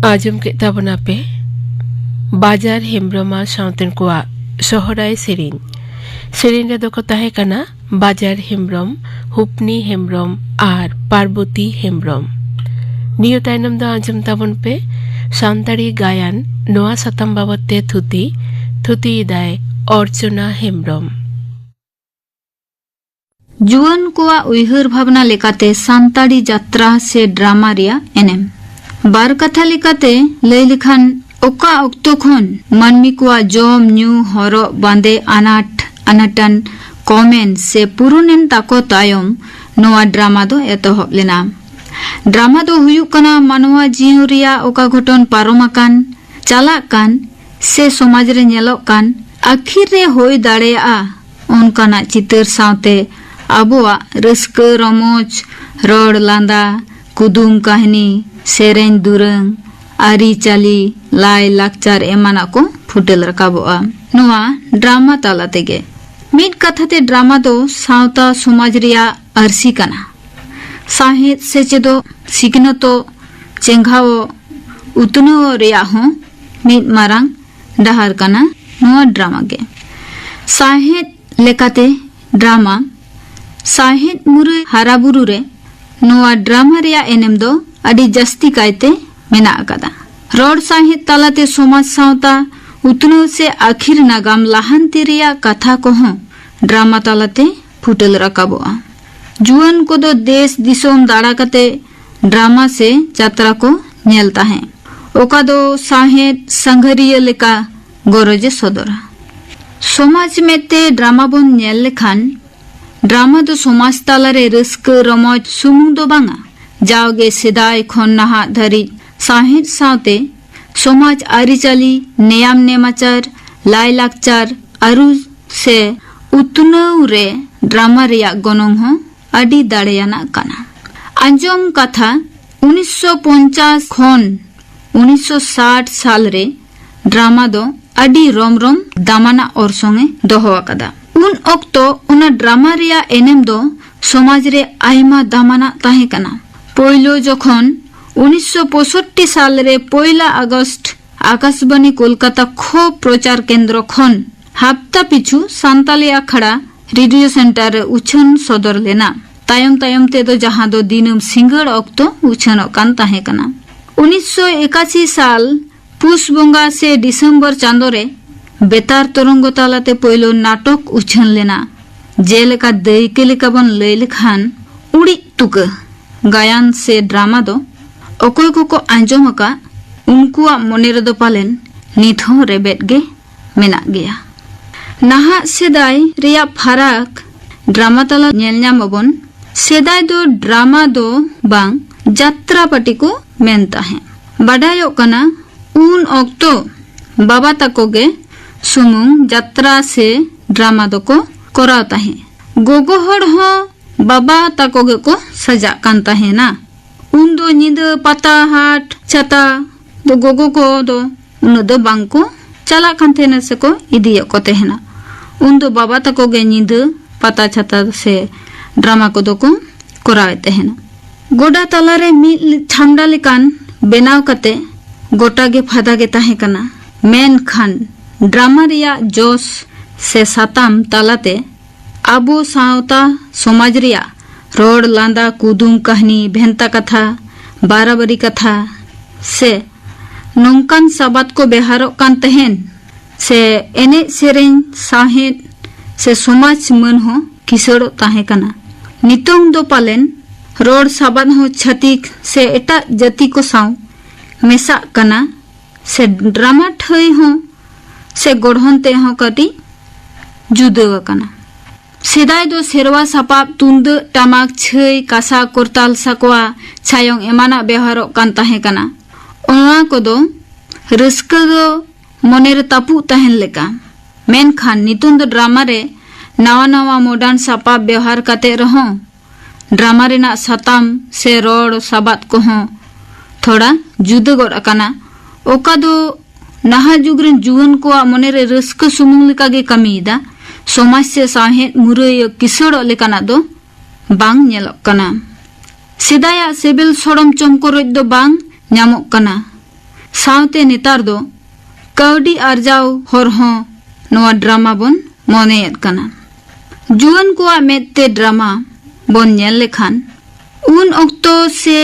ᱟᱸᱡᱚᱢ ᱠᱮᱫ ᱛᱟᱵᱚᱱᱟ ᱯᱮ ᱵᱟᱡᱟᱨ ᱦᱮᱢᱵᱽᱨᱚᱢ ᱟᱨ ᱥᱟᱶᱛᱮᱱ ᱠᱚᱣᱟᱜ ᱥᱚᱦᱨᱟᱭ ᱥᱮᱨᱮᱧ᱾ ᱥᱮᱨᱮᱧ ᱨᱮᱫᱚ ᱠᱚ ᱛᱟᱦᱮᱸ ᱠᱟᱱᱟ ᱵᱟᱡᱟᱨ ᱦᱮᱢᱵᱽᱨᱚᱢ, ᱦᱩᱯᱱᱤ ᱦᱮᱢᱵᱽᱨᱚᱢ ᱟᱨ ᱯᱟᱨᱵᱚᱛᱤ ᱦᱮᱢᱵᱽᱨᱚᱢ᱾ ᱱᱤᱭᱟᱹ ᱛᱟᱭᱱᱚᱢ ᱫᱚ ᱟᱸᱡᱚᱢ ᱛᱟᱵᱚᱱ ᱯᱮ ᱥᱟᱱᱛᱟᱲᱤ ᱜᱟᱭᱟᱱ, ᱱᱚᱣᱟ ᱥᱟᱛᱟᱢ ᱵᱟᱵᱚᱛ ᱛᱮ ᱛᱷᱩᱛᱤ, ᱛᱷᱩᱛᱤᱭᱮᱫᱟᱭ ᱚᱨᱪᱚᱱᱟ ᱦᱮᱢᱵᱽᱨᱚᱢ᱾ ᱡᱩᱣᱟᱹᱱ ᱠᱚᱣᱟᱜ ᱩᱭᱦᱟᱹᱨ ᱵᱷᱟᱵᱽᱱᱟ ᱞᱮᱠᱟᱛᱮ ᱥᱟᱱᱛᱟᱲᱤ ᱡᱟᱛᱨᱟ ᱥᱮ ᱰᱨᱟᱢᱟ ᱨᱮᱭᱟᱜ ᱮᱱᱮᱢ᱾ ᱵᱟᱨ ᱠᱟᱛᱷᱟ ᱞᱮᱠᱟᱛᱮ ᱞᱟᱹᱭ ᱞᱮᱠᱷᱟᱱ, ᱚᱠᱟ ᱚᱠᱛᱚ ᱠᱷᱚᱱ ᱢᱟᱹᱱᱢᱤ ᱠᱚᱣᱟᱜ ᱡᱚᱢ, ᱧᱩ, ᱦᱚᱨᱚᱜ, ᱵᱟᱸᱫᱮ ᱟᱱᱟᱴ ᱟᱱᱟᱴᱟᱱ ᱠᱚᱢᱮᱱ ᱥᱮ ᱯᱩᱨᱩᱱᱮᱱ ᱛᱟᱠᱚ ᱛᱟᱭᱚᱢ ᱱᱚᱣᱟ ᱰᱨᱟᱢᱟ ᱫᱚ ᱮᱛᱚᱦᱚᱵ ᱞᱮᱱᱟ᱾ ᱰᱨᱟᱢᱟ ᱫᱚ ᱦᱩᱭᱩᱜ ᱠᱟᱱᱟ ᱢᱟᱱᱣᱟ ᱡᱤᱭᱚᱱ ᱨᱮᱭᱟᱜ ᱚᱠᱟ ᱜᱷᱚᱴᱚᱱ ᱯᱟᱨᱚᱢ ᱟᱠᱟᱱ, ᱪᱟᱞᱟᱜ ᱠᱟᱱ ᱥᱮ ᱥᱚᱢᱟᱡᱽ ᱨᱮ ᱧᱮᱞᱚᱜ ᱠᱟᱱ, ᱟᱹᱠᱷᱤᱨ ᱨᱮ ᱦᱩᱭ ᱫᱟᱲᱮᱭᱟᱜᱼᱟ ᱚᱱᱠᱟᱱᱟᱜ ᱪᱤᱛᱟᱹᱨ ᱥᱟᱶᱛᱮ ᱟᱵᱚᱣᱟᱜ ᱨᱟᱹᱥᱠᱟᱹ ᱨᱚᱢᱚᱡᱽ, ᱨᱚᱲ ᱞᱟᱸᱫᱟ, ᱠᱩᱫᱩᱢ ᱠᱟᱹᱦᱱᱤ, ᱥᱮᱨᱮᱧ ᱫᱩᱨᱟᱹᱝ, ᱟᱹᱨᱤᱪᱟᱹᱞᱤ, ᱞᱟᱭ ᱞᱟᱠᱪᱟᱨ ᱮᱢᱟᱱᱟᱜ ᱠᱚ ᱯᱷᱩᱴᱮᱞ ᱨᱟᱠᱟᱵᱚᱜᱼᱟ ᱱᱚᱣᱟ ᱰᱨᱟᱢᱟ ᱛᱟᱞᱟ ᱛᱮᱜᱮ᱾ ᱢᱤᱫ ᱠᱟᱛᱷᱟ ᱛᱮ ᱰᱨᱟᱢᱟ ᱫᱚ ᱥᱟᱶᱛᱟ ᱥᱚᱢᱟᱡᱽ ᱨᱮᱭᱟᱜ ᱟᱹᱨᱥᱤ ᱠᱟᱱᱟ᱾ ᱥᱟᱶᱦᱮᱫ ᱥᱮᱪᱮᱫᱚᱜ, ᱥᱤᱠᱷᱱᱟᱹᱛᱚᱜ, ᱪᱮᱸᱜᱷᱟᱣᱚᱜ, ᱩᱛᱱᱟᱹᱣᱚᱜ ᱨᱮᱭᱟᱜ ᱦᱚᱸ ᱢᱤᱫ ᱢᱟᱨᱟᱝ ᱰᱟᱦᱟᱨ ᱠᱟᱱᱟ ᱱᱚᱣᱟ ᱰᱨᱟᱢᱟ ᱜᱮ᱾ ᱥᱟᱶᱦᱮᱫ ᱞᱮᱠᱟᱛᱮ ᱰᱨᱟᱢᱟ, ᱥᱟᱶᱦᱮᱫ ᱢᱩᱨᱟᱹᱭ ᱦᱟᱨᱟᱵᱩᱨᱩ ᱨᱮ ᱱᱚᱣᱟ ᱰᱨᱟᱢᱟ ᱨᱮᱭᱟᱜ ᱮᱱᱮᱢ ᱫᱚ ᱟᱹᱰᱤ ᱡᱟᱹᱥᱛᱤ ᱠᱟᱭᱛᱮ ᱢᱮᱱᱟᱜ ᱟᱠᱟᱫᱟ᱾ ᱨᱚᱲ ᱥᱟᱶᱦᱮᱫ ᱛᱟᱞᱟᱛᱮ ᱥᱚᱢᱟᱡᱽ ᱥᱟᱶᱛᱟ ᱩᱛᱱᱟᱹᱣ ᱥᱮ ᱟᱹᱠᱷᱤᱨ ᱱᱟᱜᱟᱢ ᱞᱟᱦᱟᱱᱛᱤ ᱨᱮᱭᱟᱜ ᱠᱟᱛᱷᱟ ᱠᱚᱦᱚᱸ ᱰᱨᱟᱢᱟ ᱛᱟᱞᱟᱛᱮ ᱯᱷᱩᱴᱮᱞ ᱨᱟᱠᱟᱵᱚᱜᱼᱟ᱾ ᱡᱩᱣᱟᱹᱱ ᱠᱚᱫᱚ ᱫᱮᱥ ᱫᱤᱥᱚᱢ ᱫᱟᱬᱟ ᱠᱟᱛᱮ ᱰᱨᱟᱢᱟ ᱥᱮ ᱡᱟᱛᱨᱟ ᱠᱚ ᱧᱮᱞ ᱛᱟᱦᱮᱸᱫ, ᱚᱠᱟ ᱫᱚ ᱥᱟᱶᱦᱮᱫ ᱥᱟᱸᱜᱷᱟᱨᱤᱭᱟᱹ ᱞᱮᱠᱟ ᱜᱚᱨᱚᱡᱽ ᱮ ᱥᱚᱫᱚᱨᱟ᱾ ᱥᱚᱢᱟᱡᱽ ᱢᱮᱫ ᱛᱮ ᱰᱨᱟᱢᱟ ᱵᱚᱱ ᱧᱮᱞ ᱞᱮᱠᱷᱟᱱ, ᱰᱨᱟᱢᱟ ᱫᱚ ᱥᱚᱢᱟᱡᱽ ᱛᱟᱞᱟᱨᱮ ᱨᱟᱹᱥᱠᱟᱹ ᱨᱚᱢᱚᱡᱽ ᱥᱩᱢᱩᱝ ᱫᱚ ᱵᱟᱝᱟ, ᱡᱟᱣᱜᱮ ᱥᱮᱫᱟᱭ ᱠᱷᱚᱱ ᱱᱟᱦᱟᱜ ᱫᱷᱟᱹᱨᱤᱡ ᱥᱟᱶᱦᱮᱫ ᱥᱟᱶᱛᱮ ᱥᱚᱢᱟᱡᱽ ᱟᱹᱨᱤᱪᱟᱹᱞᱤ, ᱱᱮᱭᱟᱢ ᱱᱮᱢᱟᱪᱟᱨ, ᱞᱟᱭᱞᱟᱠᱪᱟᱨ ᱟᱹᱨᱩ ᱥᱮ ᱩᱛᱱᱟᱹᱣ ᱨᱮ ᱰᱨᱟᱢᱟ ᱨᱮᱭᱟᱜ ᱜᱚᱱᱚᱝ ᱦᱚᱸ ᱟᱹᱰᱤ ᱫᱟᱲᱮᱭᱟᱱᱟᱜ ᱠᱟᱱᱟ᱾ ᱟᱸᱡᱚᱢ ᱠᱟᱛᱷᱟ, ᱩᱱᱤᱥᱥᱚ ᱯᱚᱧᱪᱟᱥ ᱠᱷᱚᱱ ᱩᱱᱤᱥᱥᱚ ᱥᱟᱴ ᱥᱟᱞ ᱨᱮ ᱰᱨᱟᱢᱟ ᱫᱚ ᱟᱹᱰᱤ ᱨᱚᱢ ᱨᱚᱢ ᱫᱟᱢᱟᱱᱟᱜ ᱚᱨᱥᱚᱝ ᱮ ᱫᱚᱦᱚ ᱟᱠᱟᱫᱟ᱾ ᱩᱱ ᱚᱠᱛᱚ ᱚᱱᱟ ᱰᱨᱟᱢᱟ ᱨᱮᱭᱟᱜ ᱮᱱᱮᱢ ᱫᱚ ᱥᱚᱢᱟᱡᱽ ᱨᱮ ᱟᱭᱢᱟ ᱫᱟᱢᱟᱱᱟᱜ ᱛᱟᱦᱮᱸ ᱠᱟᱱᱟ᱾ ᱯᱳᱭᱞᱳ ᱡᱚᱠᱷᱚᱱ ᱩᱱᱤᱥᱥᱚ ᱯᱚᱸᱭᱥᱚᱴᱴᱤ ᱥᱟᱞ ᱨᱮ ᱯᱚᱭᱞᱟ ᱟᱜᱚᱥᱴ ᱟᱠᱟᱥᱵᱟᱱᱤ ᱠᱳᱞᱠᱟᱛᱟ ᱠᱷᱚ ᱯᱨᱚᱪᱟᱨ ᱠᱮᱱᱫᱨᱚ ᱠᱷᱚᱱ ᱦᱟᱯᱛᱟ ᱯᱤᱪᱷᱩ ᱥᱟᱱᱛᱟᱞᱤ ᱟᱠᱷᱲᱟ ᱨᱮᱰᱤᱭᱳ ᱥᱮᱱᱴᱟᱨ ᱨᱮ ᱩᱪᱷᱟᱹᱱ ᱥᱚᱫᱚᱨ ᱞᱮᱱᱟ᱾ ᱛᱟᱭᱚᱢ ᱛᱟᱭᱚᱢ ᱛᱮᱫᱚ ᱡᱟᱦᱟᱸ ᱫᱚ ᱫᱤᱱᱟᱹᱢ ᱥᱤᱸᱜᱟᱹᱲ ᱚᱠᱛᱚ ᱩᱪᱷᱟᱹᱱᱚᱜ ᱠᱟᱱ ᱛᱟᱦᱮᱸ ᱠᱟᱱᱟ᱾ ᱩᱱᱤᱥᱥᱚ ᱮᱠᱟᱥᱤ ᱥᱟᱞ ᱯᱩᱥ ᱵᱚᱸᱜᱟ ᱥᱮ ᱰᱤᱥᱮᱢᱵᱚᱨ ᱪᱟᱸᱫᱚ ᱨᱮ ᱵᱮᱛᱟᱨ ᱛᱚᱨᱚᱝᱜᱚ ᱛᱟᱞᱟᱛᱮ ᱯᱳᱭᱞᱳ ᱱᱟᱴᱚᱠ ᱩᱪᱷᱟᱹᱱ ᱞᱮᱱᱟ᱾ ᱡᱮᱞᱮᱠᱟ ᱫᱟᱹᱭᱠᱟᱹ ᱞᱮᱠᱟ ᱵᱚᱱ ᱞᱟᱹᱭ ᱞᱮᱠᱷᱟᱱ, ᱩᱲᱤᱡ ᱛᱩᱠᱟᱹ ᱜᱟᱭᱟᱱ ᱥᱮ ᱰᱨᱟᱢᱟ ᱫᱚ ᱚᱠᱚᱭ ᱠᱚᱠᱚ ᱟᱸᱡᱚᱢ ᱟᱠᱟᱫ, ᱩᱱᱠᱩᱣᱟᱜ ᱢᱚᱱᱮ ᱨᱮᱫᱚ ᱯᱟᱞᱮᱱ ᱱᱤᱛ ᱦᱚᱸ ᱨᱮᱵᱮᱫ ᱜᱮ ᱢᱮᱱᱟᱜ ᱜᱮᱭᱟ᱾ ᱱᱟᱦᱟᱜ ᱥᱮᱫᱟᱭ ᱨᱮᱭᱟᱜ ᱯᱷᱟᱨᱟᱠ ᱰᱨᱟᱢᱟ ᱛᱟᱞᱟ ᱧᱮᱞ ᱧᱟᱢ ᱟᱵᱚᱱ᱾ ᱥᱮᱫᱟᱭ ᱫᱚ ᱰᱨᱟᱢᱟ ᱫᱚ ᱵᱟᱝ, ᱡᱟᱛᱨᱟ ᱯᱟᱹᱴᱤ ᱠᱚ ᱢᱮᱱ ᱛᱟᱦᱮᱸᱫ᱾ ᱵᱟᱰᱟᱭᱚᱜ ᱠᱟᱱᱟ, ᱩᱱ ᱚᱠᱛᱚ ᱵᱟᱵᱟ ᱛᱟᱠᱚ ᱜᱮ ᱥᱩᱢᱩᱝ ᱡᱟᱛᱨᱟ ᱥᱮ ᱰᱨᱟᱢᱟ ᱫᱚᱠᱚ ᱠᱚᱨᱟᱣ ᱛᱟᱦᱮᱸᱫ᱾ ᱜᱚᱜᱚ ᱦᱚᱲ ᱦᱚᱸ ᱵᱟᱵᱟ ᱛᱟᱠᱚ ᱜᱮᱠᱚ ᱥᱟᱡᱟᱜ ᱠᱟᱱ ᱛᱟᱦᱮᱱᱟ᱾ ᱩᱱ ᱫᱚ ᱧᱤᱫᱟᱹ ᱯᱟᱛᱟ, ᱦᱟᱴ, ᱪᱷᱟᱛᱟ ᱫᱚ ᱜᱚᱜᱚ ᱠᱚ ᱫᱚ ᱩᱱᱟᱹᱜ ᱫᱚ ᱵᱟᱝ ᱠᱚ ᱪᱟᱞᱟᱜ ᱠᱟᱱ ᱛᱟᱦᱮᱱᱟ ᱥᱮᱠᱚ ᱤᱫᱤᱭᱮᱫ ᱠᱚ ᱛᱟᱦᱮᱱᱟ᱾ ᱩᱱ ᱫᱚ ᱵᱟᱵᱟ ᱛᱟᱠᱚ ᱜᱮ ᱧᱤᱫᱟᱹ ᱯᱟᱛᱟ ᱪᱷᱟᱛᱟ ᱥᱮ ᱰᱨᱟᱢᱟ ᱠᱚᱫᱚ ᱠᱚ ᱠᱚᱨᱟᱣᱮᱫ ᱛᱟᱦᱮᱱᱟ᱾ ᱜᱚᱰᱟ ᱛᱟᱞᱟᱨᱮ ᱢᱤᱫ ᱪᱷᱟᱢᱰᱟ ᱞᱮᱠᱟᱱ ᱵᱮᱱᱟᱣ ᱠᱟᱛᱮ ᱜᱚᱴᱟ ᱜᱮ ᱯᱷᱟᱫᱟ ᱜᱮ ᱛᱟᱦᱮᱸ ᱠᱟᱱᱟ᱾ ᱢᱮᱱᱠᱷᱟᱱ ᱰᱨᱟᱢᱟ ᱨᱮᱭᱟᱜ ᱡᱚᱥ ᱥᱮ ᱥᱟᱛᱟᱢ ᱛᱟᱞᱟᱛᱮ ᱟᱵᱚ ᱥᱟᱶᱛᱟ ᱥᱚᱢᱟᱡᱽ ᱨᱮᱭᱟᱜ ᱨᱚᱲ, ᱞᱟᱸᱫᱟ, ᱠᱩᱫᱩᱢ, ᱠᱟᱹᱦᱱᱤ, ᱵᱷᱮᱱᱛᱟ ᱠᱟᱛᱷᱟ, ᱵᱟᱨᱟᱵᱟᱨᱤ ᱠᱟᱛᱷᱟ ᱥᱮ ᱱᱚᱝᱠᱟᱱ ᱥᱟᱵᱟᱫ ᱠᱚ ᱵᱮᱣᱦᱟᱨᱚᱜ ᱠᱟᱱ ᱛᱟᱦᱮᱸᱱ ᱥᱮ ᱮᱱᱮᱡ ᱥᱮᱨᱮᱧ, ᱥᱟᱶᱦᱮᱫ ᱥᱮ ᱥᱚᱢᱟᱡᱽ ᱢᱟᱹᱱ ᱦᱚᱸ ᱠᱤᱥᱟᱹᱲᱚᱜ ᱛᱟᱦᱮᱸ ᱠᱟᱱᱟ᱾ ᱱᱤᱛᱚᱝ ᱫᱚ ᱯᱟᱞᱮᱱ ᱨᱚᱲ ᱥᱟᱵᱟᱫ ᱦᱚᱸ ᱪᱷᱟᱹᱛᱤᱠ ᱥᱮ ᱮᱴᱟᱜ ᱡᱟᱹᱛᱤ ᱠᱚ ᱥᱟᱶ ᱢᱮᱥᱟᱜ ᱠᱟᱱᱟ ᱥᱮ ᱰᱨᱟᱢᱟ ᱴᱷᱟᱹᱭ ᱦᱚᱸ ᱥᱮ ᱜᱚᱲᱦᱚᱱ ᱛᱮᱦᱚᱸ ᱠᱟᱹᱴᱤᱡ ᱡᱩᱫᱟᱹ ᱟᱠᱟᱱᱟ᱾ ᱥᱮᱫᱟᱭ ᱫᱚ ᱥᱮᱨᱣᱟ ᱥᱟᱯᱟᱵ ᱛᱩᱢᱫᱟᱹᱜ, ᱴᱟᱢᱟᱠ, ᱪᱷᱟᱹᱭ, ᱠᱟᱸᱥᱟ, ᱠᱚᱨᱛᱟᱞ, ᱥᱟᱠᱣᱟ, ᱪᱷᱟᱭᱚᱝ ᱮᱢᱟᱱᱟᱜ ᱵᱮᱣᱦᱟᱨᱚᱜ ᱠᱟᱱ ᱛᱟᱦᱮᱸ ᱠᱟᱱᱟ᱾ ᱚᱱᱟ ᱠᱚᱫᱚ ᱨᱟᱹᱥᱠᱟᱹ ᱫᱚ ᱢᱚᱱᱮᱨᱮ ᱛᱟᱹᱯᱩᱜ ᱛᱟᱦᱮᱱ ᱞᱮᱠᱟ᱾ ᱢᱮᱱᱠᱷᱟᱱ ᱱᱤᱛᱚᱝ ᱫᱚ ᱰᱨᱟᱢᱟ ᱨᱮ ᱱᱟᱣᱟ ᱱᱟᱣᱟ ᱢᱚᱰᱟᱨᱱ ᱥᱟᱯᱟᱵ ᱵᱮᱣᱦᱟᱨ ᱠᱟᱛᱮ ᱨᱮᱦᱚᱸ ᱰᱨᱟᱢᱟ ᱨᱮᱱᱟᱜ ᱥᱟᱛᱟᱢ ᱥᱮ ᱨᱚᱲ ᱥᱟᱵᱟᱫ ᱠᱚᱦᱚᱸ ᱛᱷᱚᱲᱟ ᱡᱩᱫᱟᱹ ᱜᱚᱫ ᱟᱠᱟᱱᱟ, ᱚᱠᱟ ᱫᱚ ᱱᱟᱦᱟᱜ ᱡᱩᱜᱽ ᱨᱮᱱ ᱡᱩᱣᱟᱹᱱ ᱠᱚᱣᱟᱜ ᱢᱚᱱᱮᱨᱮ ᱨᱟᱹᱥᱠᱟᱹ ᱥᱩᱢᱩᱝ ᱞᱮᱠᱟᱜᱮ ᱠᱟᱹᱢᱤᱭᱮᱫᱟ᱾ ᱥᱚᱢᱟᱡᱽ ᱥᱮ ᱥᱟᱶᱦᱮᱫ ᱢᱩᱨᱟᱹᱭ ᱠᱤᱥᱟᱹᱲᱚᱜ ᱞᱮᱠᱟᱱᱟᱜ ᱫᱚ ᱵᱟᱝ ᱧᱮᱞᱚᱜ ᱠᱟᱱᱟ᱾ ᱥᱮᱫᱟᱭᱟᱜ ᱥᱤᱵᱤᱞ ᱥᱚᱲᱚᱢ ᱪᱚᱢᱠᱚᱨᱚᱡ ᱫᱚ ᱵᱟᱝ ᱧᱟᱢᱚᱜ ᱠᱟᱱᱟ᱾ ᱥᱟᱶᱛᱮ ᱱᱮᱛᱟᱨ ᱫᱚ ᱠᱟᱹᱣᱰᱤ ᱟᱨᱡᱟᱣ ᱦᱚᱨ ᱦᱚᱸ ᱱᱚᱣᱟ ᱰᱨᱟᱢᱟ ᱵᱚᱱ ᱢᱚᱱᱮᱭᱮᱫ ᱠᱟᱱᱟ᱾ ᱡᱩᱣᱟᱹᱱ ᱠᱚᱣᱟᱜ ᱢᱮᱫ ᱛᱮ ᱰᱨᱟᱢᱟ ᱵᱚᱱ ᱧᱮᱞ ᱞᱮᱠᱷᱟᱱ, ᱩᱱ ᱚᱠᱛᱚ ᱥᱮ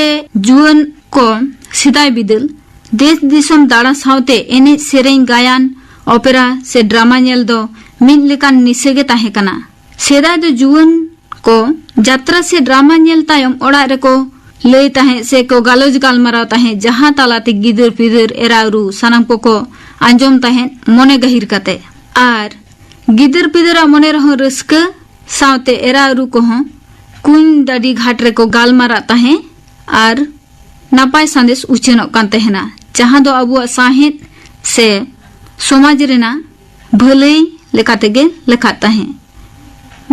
ᱡᱩᱣᱟᱹᱱ ᱠᱚ ᱥᱮᱫᱟᱭ ᱵᱤᱫᱟᱹᱞ ᱫᱮᱥ ᱫᱤᱥᱚᱢ ᱫᱟᱬᱟ ᱥᱟᱶᱛᱮ ᱮᱱᱮᱡ, ᱥᱮᱨᱮᱧ, ᱜᱟᱭᱟᱱ, ᱚᱯᱮᱨᱟ ᱥᱮ ᱰᱨᱟᱢᱟ ᱧᱮᱞ ᱫᱚ ᱢᱤᱫ ᱞᱮᱠᱟᱱ ᱱᱤᱥᱟᱹ ᱜᱮ ᱛᱟᱦᱮᱸ ᱠᱟᱱᱟ᱾ ᱥᱮᱫᱟᱭ ᱫᱚ ᱡᱩᱣᱟᱹᱱ ᱠᱚ ᱡᱟᱛᱨᱟ ᱥᱮ ᱰᱨᱟᱢᱟ ᱧᱮᱞ ᱛᱟᱭᱚᱢ ᱚᱲᱟᱜ ᱨᱮᱠᱚ ᱞᱟᱹᱭ ᱛᱟᱦᱮᱸᱫ ᱥᱮ ᱠᱚ ᱜᱟᱞᱚᱪ ᱜᱟᱞᱢᱟᱨᱟᱣ ᱛᱟᱦᱮᱸᱫ, ᱡᱟᱦᱟᱸ ᱛᱟᱞᱟᱛᱮ ᱜᱤᱫᱟᱹᱨ ᱯᱤᱫᱟᱹᱨ, ᱮᱨᱟ ᱩᱨᱩ ᱥᱟᱱᱟᱢ ᱠᱚᱠᱚ ᱟᱸᱡᱚᱢ ᱛᱟᱦᱮᱸᱫ ᱢᱚᱱᱮ ᱜᱟᱹᱦᱤᱨ ᱠᱟᱛᱮ᱾ ᱟᱨ ᱜᱤᱫᱟᱹᱨ ᱯᱤᱫᱟᱹᱨᱟᱜ ᱢᱚᱱᱮ ᱨᱮᱦᱚᱸ ᱨᱟᱹᱥᱠᱟᱹ, ᱥᱟᱶᱛᱮ ᱮᱨᱟ ᱩᱨᱩ ᱠᱚᱦᱚᱸ ᱠᱩᱧ ᱰᱟᱹᱰᱤ ᱜᱷᱟᱴ ᱨᱮᱠᱚ ᱜᱟᱞᱢᱟᱨᱟᱜ ᱛᱟᱦᱮᱸᱫ ᱟᱨ ᱱᱟᱯᱟᱭ ᱥᱟᱸᱫᱮᱥ ᱩᱪᱷᱟᱹᱱᱚᱜ ᱠᱟᱱ ᱛᱟᱦᱮᱱᱟ, ᱡᱟᱦᱟᱸ ᱫᱚ ᱟᱵᱚᱣᱟᱜ ᱥᱟᱶᱦᱮᱫ ᱥᱮ ᱥᱚᱢᱟᱡᱽ ᱨᱮᱱᱟᱜ ᱵᱷᱟᱹᱞᱟᱹᱭ ᱞᱮᱠᱟᱛᱮᱜᱮ ᱞᱮᱠᱷᱟᱜ ᱛᱟᱦᱮᱸᱫ᱾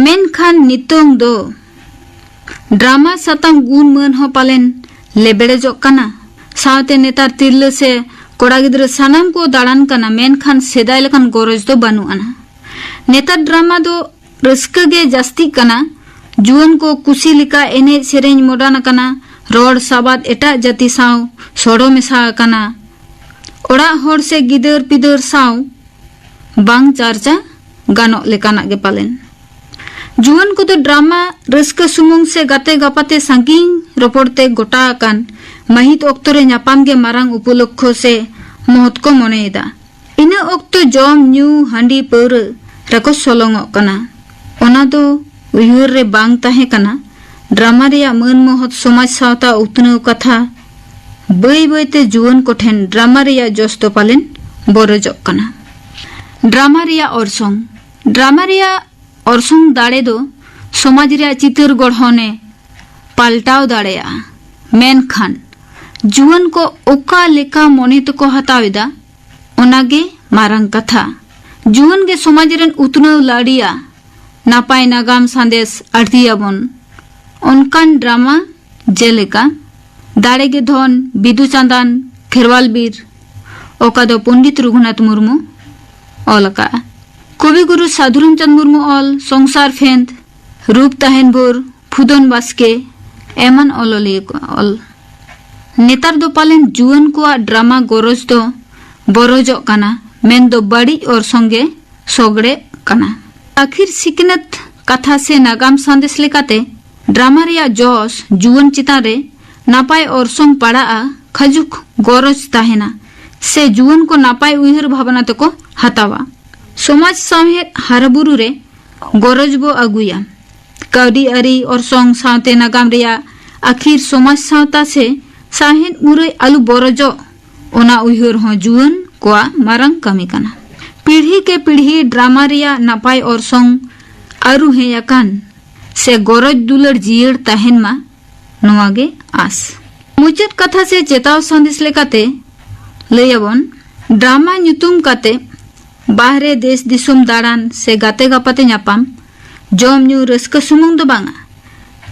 ᱢᱮᱱᱠᱷᱟᱱ ᱱᱤᱛᱚᱝ ᱫᱚ ᱰᱨᱟᱢᱟ ᱥᱟᱛᱟᱢ ᱜᱩᱱ ᱢᱟᱹᱱ ᱦᱚᱸ ᱯᱟᱞᱮᱱ ᱞᱮᱵᱲᱮᱡᱚᱜ ᱠᱟᱱᱟ᱾ ᱥᱟᱶᱛᱮ ᱱᱮᱛᱟᱨ ᱛᱤᱨᱞᱟᱹ ᱥᱮ ᱠᱚᱲᱟ ᱜᱤᱫᱽᱨᱟᱹ ᱥᱟᱱᱟᱢ ᱠᱚ ᱫᱟᱬᱟᱱ ᱠᱟᱱᱟ, ᱢᱮᱱᱠᱷᱟᱱ ᱥᱮᱫᱟᱭ ᱞᱮᱠᱟᱱ ᱜᱚᱨᱚᱡᱽ ᱫᱚ ᱵᱟᱹᱱᱩᱜ ᱟᱱᱟ᱾ ᱱᱮᱛᱟᱨ ᱰᱨᱟᱢᱟ ᱫᱚ ᱨᱟᱹᱥᱠᱟᱹ ᱜᱮ ᱡᱟᱹᱥᱛᱤᱜ ᱠᱟᱱᱟ᱾ ᱡᱩᱣᱟᱹᱱ ᱠᱚ ᱠᱩᱥᱤ ᱞᱮᱠᱟ ᱮᱱᱮᱡ ᱥᱮᱨᱮᱧ ᱢᱚᱰᱟᱨᱱ ᱟᱠᱟᱱᱟ, ᱨᱚᱲ ᱥᱟᱵᱟᱫ ᱮᱴᱟᱜ ᱡᱟᱹᱛᱤ ᱥᱟᱶ ᱥᱚᱲᱚ ᱢᱮᱥᱟ ᱟᱠᱟᱱᱟ᱾ ᱚᱲᱟᱜ ᱦᱚᱲ ᱥᱮ ᱜᱤᱫᱟᱹᱨ ᱯᱤᱫᱟᱹᱨ ᱥᱟᱶ ᱵᱟᱝ ᱪᱟᱨᱪᱟ ᱜᱟᱱᱚᱜ ᱞᱮᱠᱟᱱᱟᱜ ᱜᱮ ᱯᱟᱞᱮᱱ᱾ ᱡᱩᱣᱟᱹᱱ ᱠᱚᱫᱚ ᱰᱨᱟᱢᱟ ᱨᱟᱹᱥᱠᱟᱹ ᱥᱩᱢᱩᱝ ᱥᱮ ᱜᱟᱛᱮ ᱜᱟᱯᱟᱛᱮ ᱥᱟᱺᱜᱤᱧ ᱨᱚᱯᱚᱲ ᱛᱮ ᱜᱚᱴᱟ ᱟᱠᱟᱱ ᱢᱟᱹᱦᱤᱛ ᱚᱠᱛᱚ ᱨᱮ ᱧᱟᱯᱟᱢ ᱜᱮ ᱢᱟᱨᱟᱝ ᱩᱯᱚᱞᱚᱠᱠᱷᱚ ᱥᱮ ᱢᱚᱦᱚᱛ ᱠᱚ ᱢᱚᱱᱮᱭᱮᱫᱟ᱾ ᱤᱱᱟᱹ ᱚᱠᱛᱚ ᱡᱚᱢ, ᱧᱩ, ᱦᱟᱺᱰᱤ, ᱯᱟᱹᱣᱨᱟᱹ ᱨᱮᱠᱚ ᱥᱚᱞᱚᱝᱚᱜ ᱠᱟᱱᱟ᱾ ᱚᱱᱟ ᱫᱚ ᱩᱭᱦᱟᱹᱨ ᱨᱮ ᱵᱟᱝ ᱛᱟᱦᱮᱸ ᱠᱟᱱᱟ᱾ ᱰᱨᱟᱢᱟ ᱨᱮᱭᱟᱜ ᱢᱟᱹᱱ ᱢᱚᱦᱚᱛ, ᱥᱚᱢᱟᱡᱽ ᱥᱟᱶᱛᱟ ᱩᱛᱱᱟᱹᱣ ᱠᱟᱛᱷᱟ ᱵᱟᱹᱭ ᱵᱟᱹᱭᱛᱮ ᱡᱩᱣᱟᱹᱱ ᱠᱚᱴᱷᱮᱱ ᱰᱨᱟᱢᱟ ᱨᱮᱭᱟᱜ ᱡᱚᱥ ᱫᱚ ᱯᱟᱞᱮᱱ ᱵᱚᱨᱚᱡᱚᱜ ᱠᱟᱱᱟ᱾ ᱰᱨᱟᱢᱟ ᱨᱮᱭᱟᱜ ᱚᱨᱥᱚᱝ᱾ ᱰᱨᱟᱢᱟ ᱨᱮᱭᱟᱜ ᱚᱨᱥᱚᱝ ᱫᱟᱲᱮ ᱫᱚ ᱥᱚᱢᱟᱡᱽ ᱨᱮᱭᱟᱜ ᱪᱤᱛᱟᱹᱨ ᱜᱚᱲᱦᱚᱱᱮ ᱯᱟᱞᱴᱟᱣ ᱫᱟᱲᱮᱭᱟᱜᱼᱟ᱾ ᱢᱮᱱᱠᱷᱟᱱ ᱡᱩᱣᱟᱹᱱ ᱠᱚ ᱚᱠᱟ ᱞᱮᱠᱟ ᱢᱚᱱᱮ ᱛᱮᱠᱚ ᱦᱟᱛᱟᱣ ᱮᱫᱟ, ᱚᱱᱟᱜᱮ ᱢᱟᱨᱟᱝ ᱠᱟᱛᱷᱟ᱾ ᱡᱩᱣᱟᱹᱱ ᱜᱮ ᱥᱚᱢᱟᱡᱽ ᱨᱮᱱ ᱩᱛᱱᱟᱹᱣ ᱞᱟᱹᱲᱤᱭᱟ, ᱱᱟᱯᱟᱭ ᱱᱟᱜᱟᱢ ᱥᱟᱸᱫᱮᱥ ᱟᱹᱲᱛᱤᱭᱟᱵᱚᱱ ᱚᱱᱠᱟᱱ ᱰᱨᱟᱢᱟ, ᱡᱮᱞᱮᱠᱟ ᱫᱟᱲᱮ ᱜᱮ ᱫᱷᱚᱱ, ᱵᱤᱫᱩ ᱪᱟᱸᱫᱟᱱ, ᱠᱷᱮᱨᱣᱟᱞ ᱵᱤᱨ, ᱚᱠᱟ ᱫᱚ ᱯᱚᱱᱰᱤᱛ ᱨᱚᱜᱷᱩᱱᱟᱛᱷ ᱢᱩᱨᱢᱩ ᱚᱞ ᱟᱠᱟᱫᱼᱟ᱾ ᱠᱚᱵᱤ ᱜᱩᱨᱩ ᱥᱟᱫᱷᱩ ᱨᱟᱢᱪᱟᱸᱫᱽ ᱢᱩᱨᱢᱩ ᱚᱞ ᱥᱚᱝᱥᱟᱨ ᱯᱷᱮᱸᱫᱽ, ᱨᱩᱯ ᱛᱟᱦᱮᱱ ᱵᱷᱳᱨ, ᱯᱷᱩᱫᱚᱱ ᱵᱟᱥᱠᱮ, ᱮᱢᱟᱱ ᱚᱞᱚᱞᱤᱭᱟᱹ ᱠᱚ ᱚᱞ᱾ ᱱᱮᱛᱟᱨ ᱫᱚ ᱯᱟᱞᱮᱱ ᱡᱩᱣᱟᱹᱱ ᱠᱚᱣᱟᱜ ᱰᱨᱟᱢᱟ ᱜᱚᱨᱚᱡᱽ ᱫᱚ ᱵᱚᱨᱚᱡᱚᱜ ᱠᱟᱱᱟ, ᱢᱮᱱᱫᱚ ᱵᱟᱹᱲᱤᱡ ᱚᱨᱥᱚᱝ ᱜᱮ ᱥᱚᱜᱲᱮᱜ ᱠᱟᱱᱟ᱾ ᱟᱹᱠᱷᱤᱨ ᱥᱤᱠᱷᱱᱟᱹᱛ ᱠᱟᱛᱷᱟ ᱥᱮ ᱱᱟᱜᱟᱢ ᱥᱟᱸᱫᱮᱥ ᱞᱮᱠᱟᱛᱮ, ᱰᱨᱟᱢᱟ ᱨᱮᱭᱟᱜ ᱡᱚᱥ ᱡᱩᱣᱟᱹᱱ ᱪᱮᱛᱟᱱ ᱨᱮ ᱱᱟᱯᱟᱭ ᱚᱨᱥᱚᱝ ᱯᱟᱲᱟᱜᱼᱟ, ᱠᱷᱟᱡᱩᱠ ᱜᱚᱨᱚᱡᱽ ᱛᱟᱦᱮᱱᱟ ᱥᱮ ᱡᱩᱣᱟᱹᱱ ᱠᱚ ᱱᱟᱯᱟᱭ ᱩᱭᱦᱟᱹᱨ ᱵᱷᱟᱵᱽᱱᱟ ᱛᱮᱠᱚ ᱦᱟᱛᱟᱣᱟ᱾ ᱥᱚᱢᱟᱡᱽ ᱥᱟᱶᱦᱮᱫ ᱦᱟᱨᱟᱵᱩᱨᱩ ᱨᱮ ᱜᱚᱨᱚᱡᱽ ᱵᱚ ᱟᱹᱜᱩᱭᱟ᱾ ᱠᱟᱹᱣᱰᱤ ᱟᱹᱨᱤ ᱚᱨᱥᱚᱝ ᱥᱟᱶᱛᱮ ᱱᱟᱜᱟᱢ ᱨᱮᱭᱟᱜ ᱟᱹᱠᱷᱤᱨ ᱥᱚᱢᱟᱡᱽ ᱥᱟᱶᱛᱟ ᱥᱮ ᱥᱟᱶᱦᱮᱫ ᱢᱩᱨᱟᱹᱭ ᱟᱞᱚ ᱵᱚᱨᱚᱡᱚᱜ, ᱚᱱᱟ ᱩᱭᱦᱟᱹᱨ ᱦᱚᱸ ᱡᱩᱣᱟᱹᱱ ᱠᱚᱣᱟᱜ ᱢᱟᱨᱟᱝ ᱠᱟᱹᱢᱤ ᱠᱟᱱᱟ᱾ ᱯᱤᱲᱦᱤ ᱠᱮ ᱯᱤᱲᱦᱤ ᱰᱨᱟᱢᱟ ᱨᱮᱭᱟᱜ ᱱᱟᱯᱟᱭ ᱚᱨᱥᱚᱝ ᱟᱹᱨᱩ ᱦᱮᱡ ᱟᱠᱟᱱ ᱥᱮ ᱜᱚᱨᱚᱡᱽ ᱫᱩᱞᱟᱹᱲ ᱡᱤᱭᱟᱹᱲ ᱛᱟᱦᱮᱱ ᱢᱟ, ᱱᱚᱣᱟ ᱜᱮ ᱟᱸᱥ᱾ ᱢᱩᱪᱟᱹᱫ ᱠᱟᱛᱷᱟ ᱥᱮ ᱪᱮᱛᱟᱣ ᱥᱟᱸᱫᱮᱥ ᱞᱮᱠᱟᱛᱮ ᱞᱟᱹᱭᱟᱵᱚᱱ, ᱰᱨᱟᱢᱟ ᱧᱩᱛᱩᱢ ᱠᱟᱛᱮ ᱵᱟᱦᱨᱮ ᱫᱮᱥ ᱫᱤᱥᱚᱢ ᱫᱟᱬᱟᱱ ᱥᱮ ᱜᱟᱛᱮ ᱜᱟᱯᱟᱛᱮ ᱧᱟᱯᱟᱢ, ᱡᱚᱢ ᱧᱩ ᱨᱟᱹᱥᱠᱟᱹ ᱥᱩᱢᱩᱝ ᱫᱚ ᱵᱟᱝᱟ,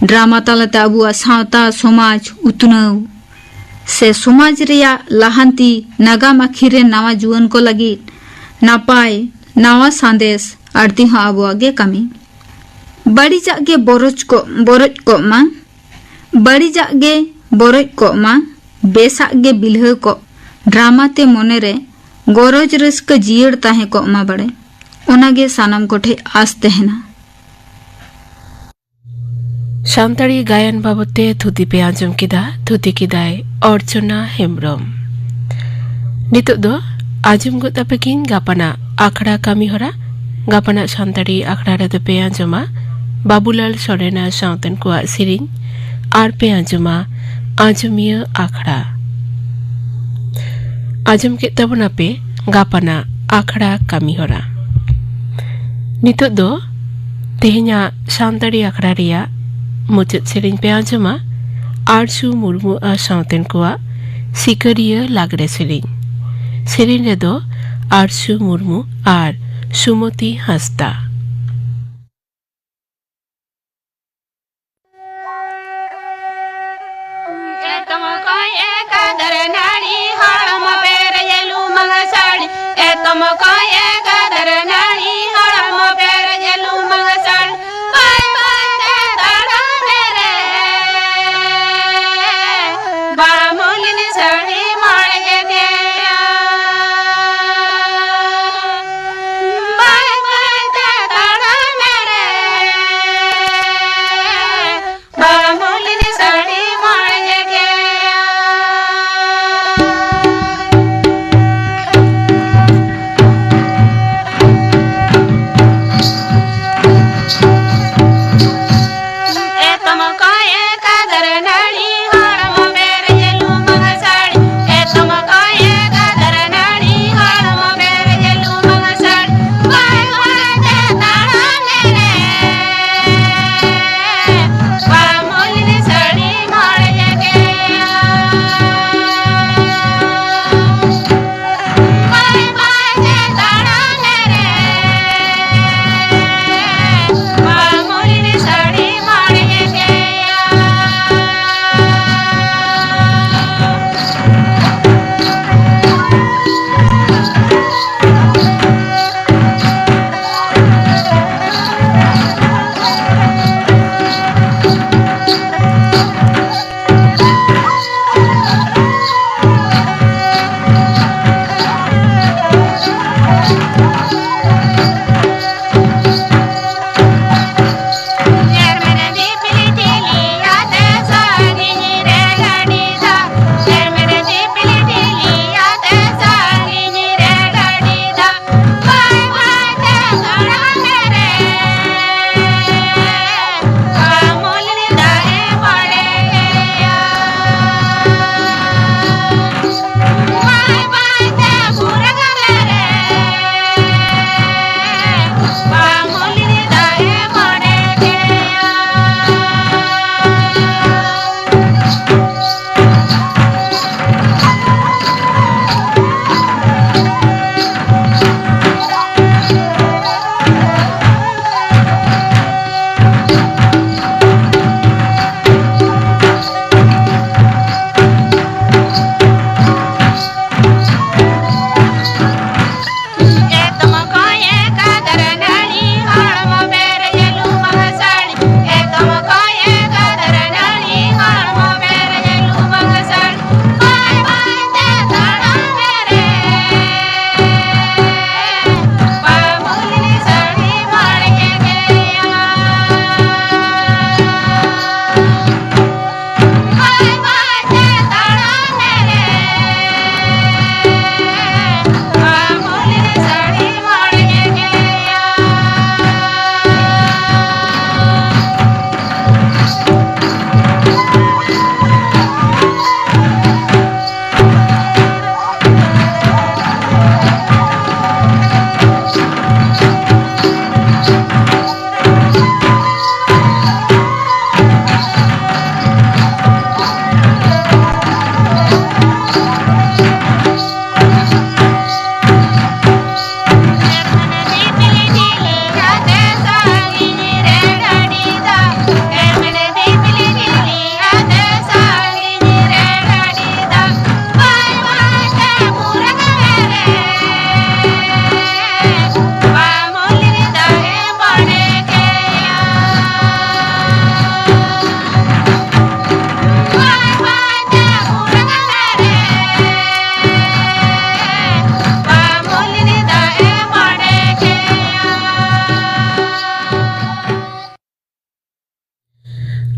ᱰᱨᱟᱢᱟ ᱛᱟᱞᱟᱛᱮ ᱟᱵᱚᱣᱟᱜ ᱥᱟᱶᱛᱟ ᱥᱚᱢᱟᱡᱽ ᱩᱛᱱᱟᱹᱣ ᱥᱮ ᱥᱚᱢᱟᱡᱽ ᱨᱮᱭᱟᱜ ᱞᱟᱦᱟᱱᱛᱤ, ᱱᱟᱜᱟᱢ ᱟᱹᱠᱷᱤᱨ ᱨᱮᱱ ᱱᱟᱣᱟ ᱡᱩᱣᱟᱹᱱ ᱠᱚ ᱞᱟᱹᱜᱤᱫ ᱱᱟᱯᱟᱭ ᱱᱟᱣᱟ ᱥᱟᱸᱫᱮᱥ ᱟᱹᱲᱛᱤ ᱦᱚᱸ ᱟᱵᱚᱣᱟᱜ ᱜᱮ ᱠᱟᱹᱢᱤ᱾ ᱵᱟᱹᱲᱤᱡᱟᱜ ᱜᱮ ᱵᱚᱨᱚᱡ ᱠᱚᱜ, ᱵᱚᱨᱚᱡ ᱠᱚᱜ ᱢᱟ, ᱵᱟᱹᱲᱤᱡᱟᱜ ᱜᱮ ᱵᱚᱨᱚᱡ ᱠᱚᱜ ᱢᱟ, ᱵᱮᱥᱟᱜ ᱜᱮ ᱵᱤᱞᱦᱟᱹᱣ ᱠᱚᱜ, ᱰᱨᱟᱢᱟ ᱛᱮ ᱢᱚᱱᱮᱨᱮ ᱜᱚᱨᱚᱡᱽ ᱨᱟᱹᱥᱠᱟᱹ ᱡᱤᱭᱟᱹᱲ ᱛᱟᱦᱮᱸ ᱠᱚᱜ ᱢᱟ ᱵᱟᱲᱮ᱾ ᱚᱱᱟᱜᱮ ᱥᱟᱱᱟᱢ ᱠᱚᱴᱷᱮᱱ ᱟᱸᱥ ᱛᱟᱦᱮᱱᱟ᱾ ᱥᱟᱱᱛᱟᱲᱤ ᱜᱟᱭᱟᱱ ᱵᱟᱵᱚᱫ ᱛᱮ ᱛᱷᱩᱛᱤ ᱯᱮ ᱟᱸᱡᱚᱢ ᱠᱮᱫᱟ᱾ ᱛᱷᱩᱛᱤ ᱠᱮᱫᱟᱭ ᱚᱨᱪᱚᱱᱟ ᱦᱮᱢᱵᱨᱚᱢ᱾ ᱱᱤᱛᱚᱜ ᱫᱚ ᱟᱸᱡᱚᱢ ᱜᱚᱫ ᱟᱯᱮ ᱠᱤᱱ ᱜᱟᱯᱟᱱᱟᱜ ᱟᱠᱷᱲᱟ ᱠᱟᱹᱢᱤ ᱦᱚᱨᱟ᱾ ᱜᱟᱯᱟᱱᱟᱜ ᱥᱟᱱᱛᱟᱲᱤ ᱟᱠᱷᱲᱟ ᱨᱮᱫᱚ ᱯᱮ ᱟᱸᱡᱚᱢᱟ ᱵᱟᱵᱩᱞᱟᱞ ᱥᱚᱨᱮᱱ ᱟᱨ ᱥᱟᱶᱛᱮᱱ ᱠᱚᱣᱟᱜ ᱥᱮᱨᱮᱧ, ᱟᱨ ᱯᱮ ᱟᱸᱡᱚᱢᱟ ᱟᱸᱡᱚᱢᱤᱭᱟᱹ ᱟᱠᱷᱲᱟ᱾ ᱟᱸᱡᱚᱢ ᱠᱮᱫ ᱛᱟᱵᱚᱱᱟᱯᱮ ᱜᱟᱯᱟᱱᱟᱜ ᱟᱠᱷᱲᱟ ᱠᱟᱹᱢᱤ ᱦᱚᱨᱟ᱾ ᱱᱤᱛᱚᱜ ᱫᱚ ᱛᱮᱦᱮᱧᱟᱜ ᱥᱟᱱᱛᱟᱲᱤ ᱟᱠᱷᱲᱟ ᱨᱮᱭᱟᱜ ᱢᱩᱪᱟᱹᱫ ᱥᱮᱨᱮᱧ ᱯᱮ ᱟᱸᱡᱚᱢᱟ ᱟᱨᱥᱩ ᱢᱩᱨᱢᱩ ᱟᱨ ᱥᱟᱶᱛᱮᱱ ᱠᱚᱣᱟᱜ ᱥᱤᱠᱟᱹᱨᱤᱭᱟᱹ ᱞᱟᱜᱽᱲᱮ ᱥᱮᱨᱮᱧ᱾ ᱥᱮᱨᱮᱧ ᱨᱮᱫᱚ ᱟᱨᱥᱩ ᱢᱩᱨᱢᱩ ᱟᱨ ᱥᱩᱢᱚᱛᱤ ᱦᱟᱸᱥᱫᱟ᱾ ᱮᱛᱚᱢ ᱠᱚᱭ ᱮᱠᱟᱫᱟᱨ ᱱᱟᱹᱲᱤ ᱦᱚᱲᱢᱚ ᱯᱮᱨᱮᱡ ᱞᱩᱢᱟᱹᱝ ᱥᱟᱹᱲᱤ᱾ ᱮᱛᱚᱢ ᱠᱚᱭ ᱮᱠᱟᱫᱟᱨ ᱱᱟᱹᱲᱤ ᱦᱚᱲᱢᱚ ᱯᱮᱨᱮᱡ ᱞᱩᱢᱟᱹᱝ ᱥᱟᱹᱲᱤ᱾ ᱵᱟᱭ ᱵᱟᱭ ᱛᱮ ᱛᱟᱲᱟᱢ ᱨᱮ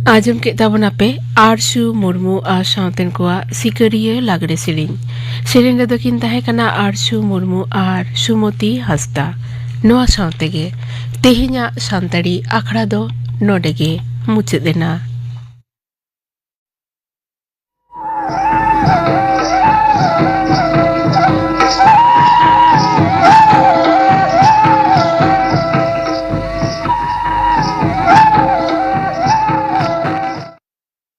ᱟᱸᱡᱚᱢ ᱠᱮᱫ ᱛᱟᱵᱚᱱᱟᱯᱮ ᱟᱨᱥᱩ ᱢᱩᱨᱢᱩ ᱟᱨ ᱥᱟᱶᱛᱮᱱ ᱠᱚᱣᱟᱜ ᱥᱤᱠᱟᱹᱨᱤᱭᱟᱹ ᱞᱟᱜᱽᱲᱮ ᱥᱮᱨᱮᱧ᱾ ᱥᱮᱨᱮᱧ ᱨᱮᱫᱚ ᱠᱤᱱ ᱛᱟᱦᱮᱸ ᱠᱟᱱᱟ ᱟᱨᱥᱩ ᱢᱩᱨᱢᱩ ᱟᱨ ᱥᱩᱢᱚᱛᱤ ᱦᱟᱸᱥᱫᱟ᱾ ᱱᱚᱣᱟ ᱥᱟᱶ ᱛᱮᱜᱮ ᱛᱮᱦᱮᱧᱟᱜ ᱥᱟᱱᱛᱟᱲᱤ ᱟᱠᱷᱲᱟ ᱫᱚ ᱱᱚᱰᱮ ᱜᱮ ᱢᱩᱪᱟᱹᱫ ᱮᱱᱟ᱾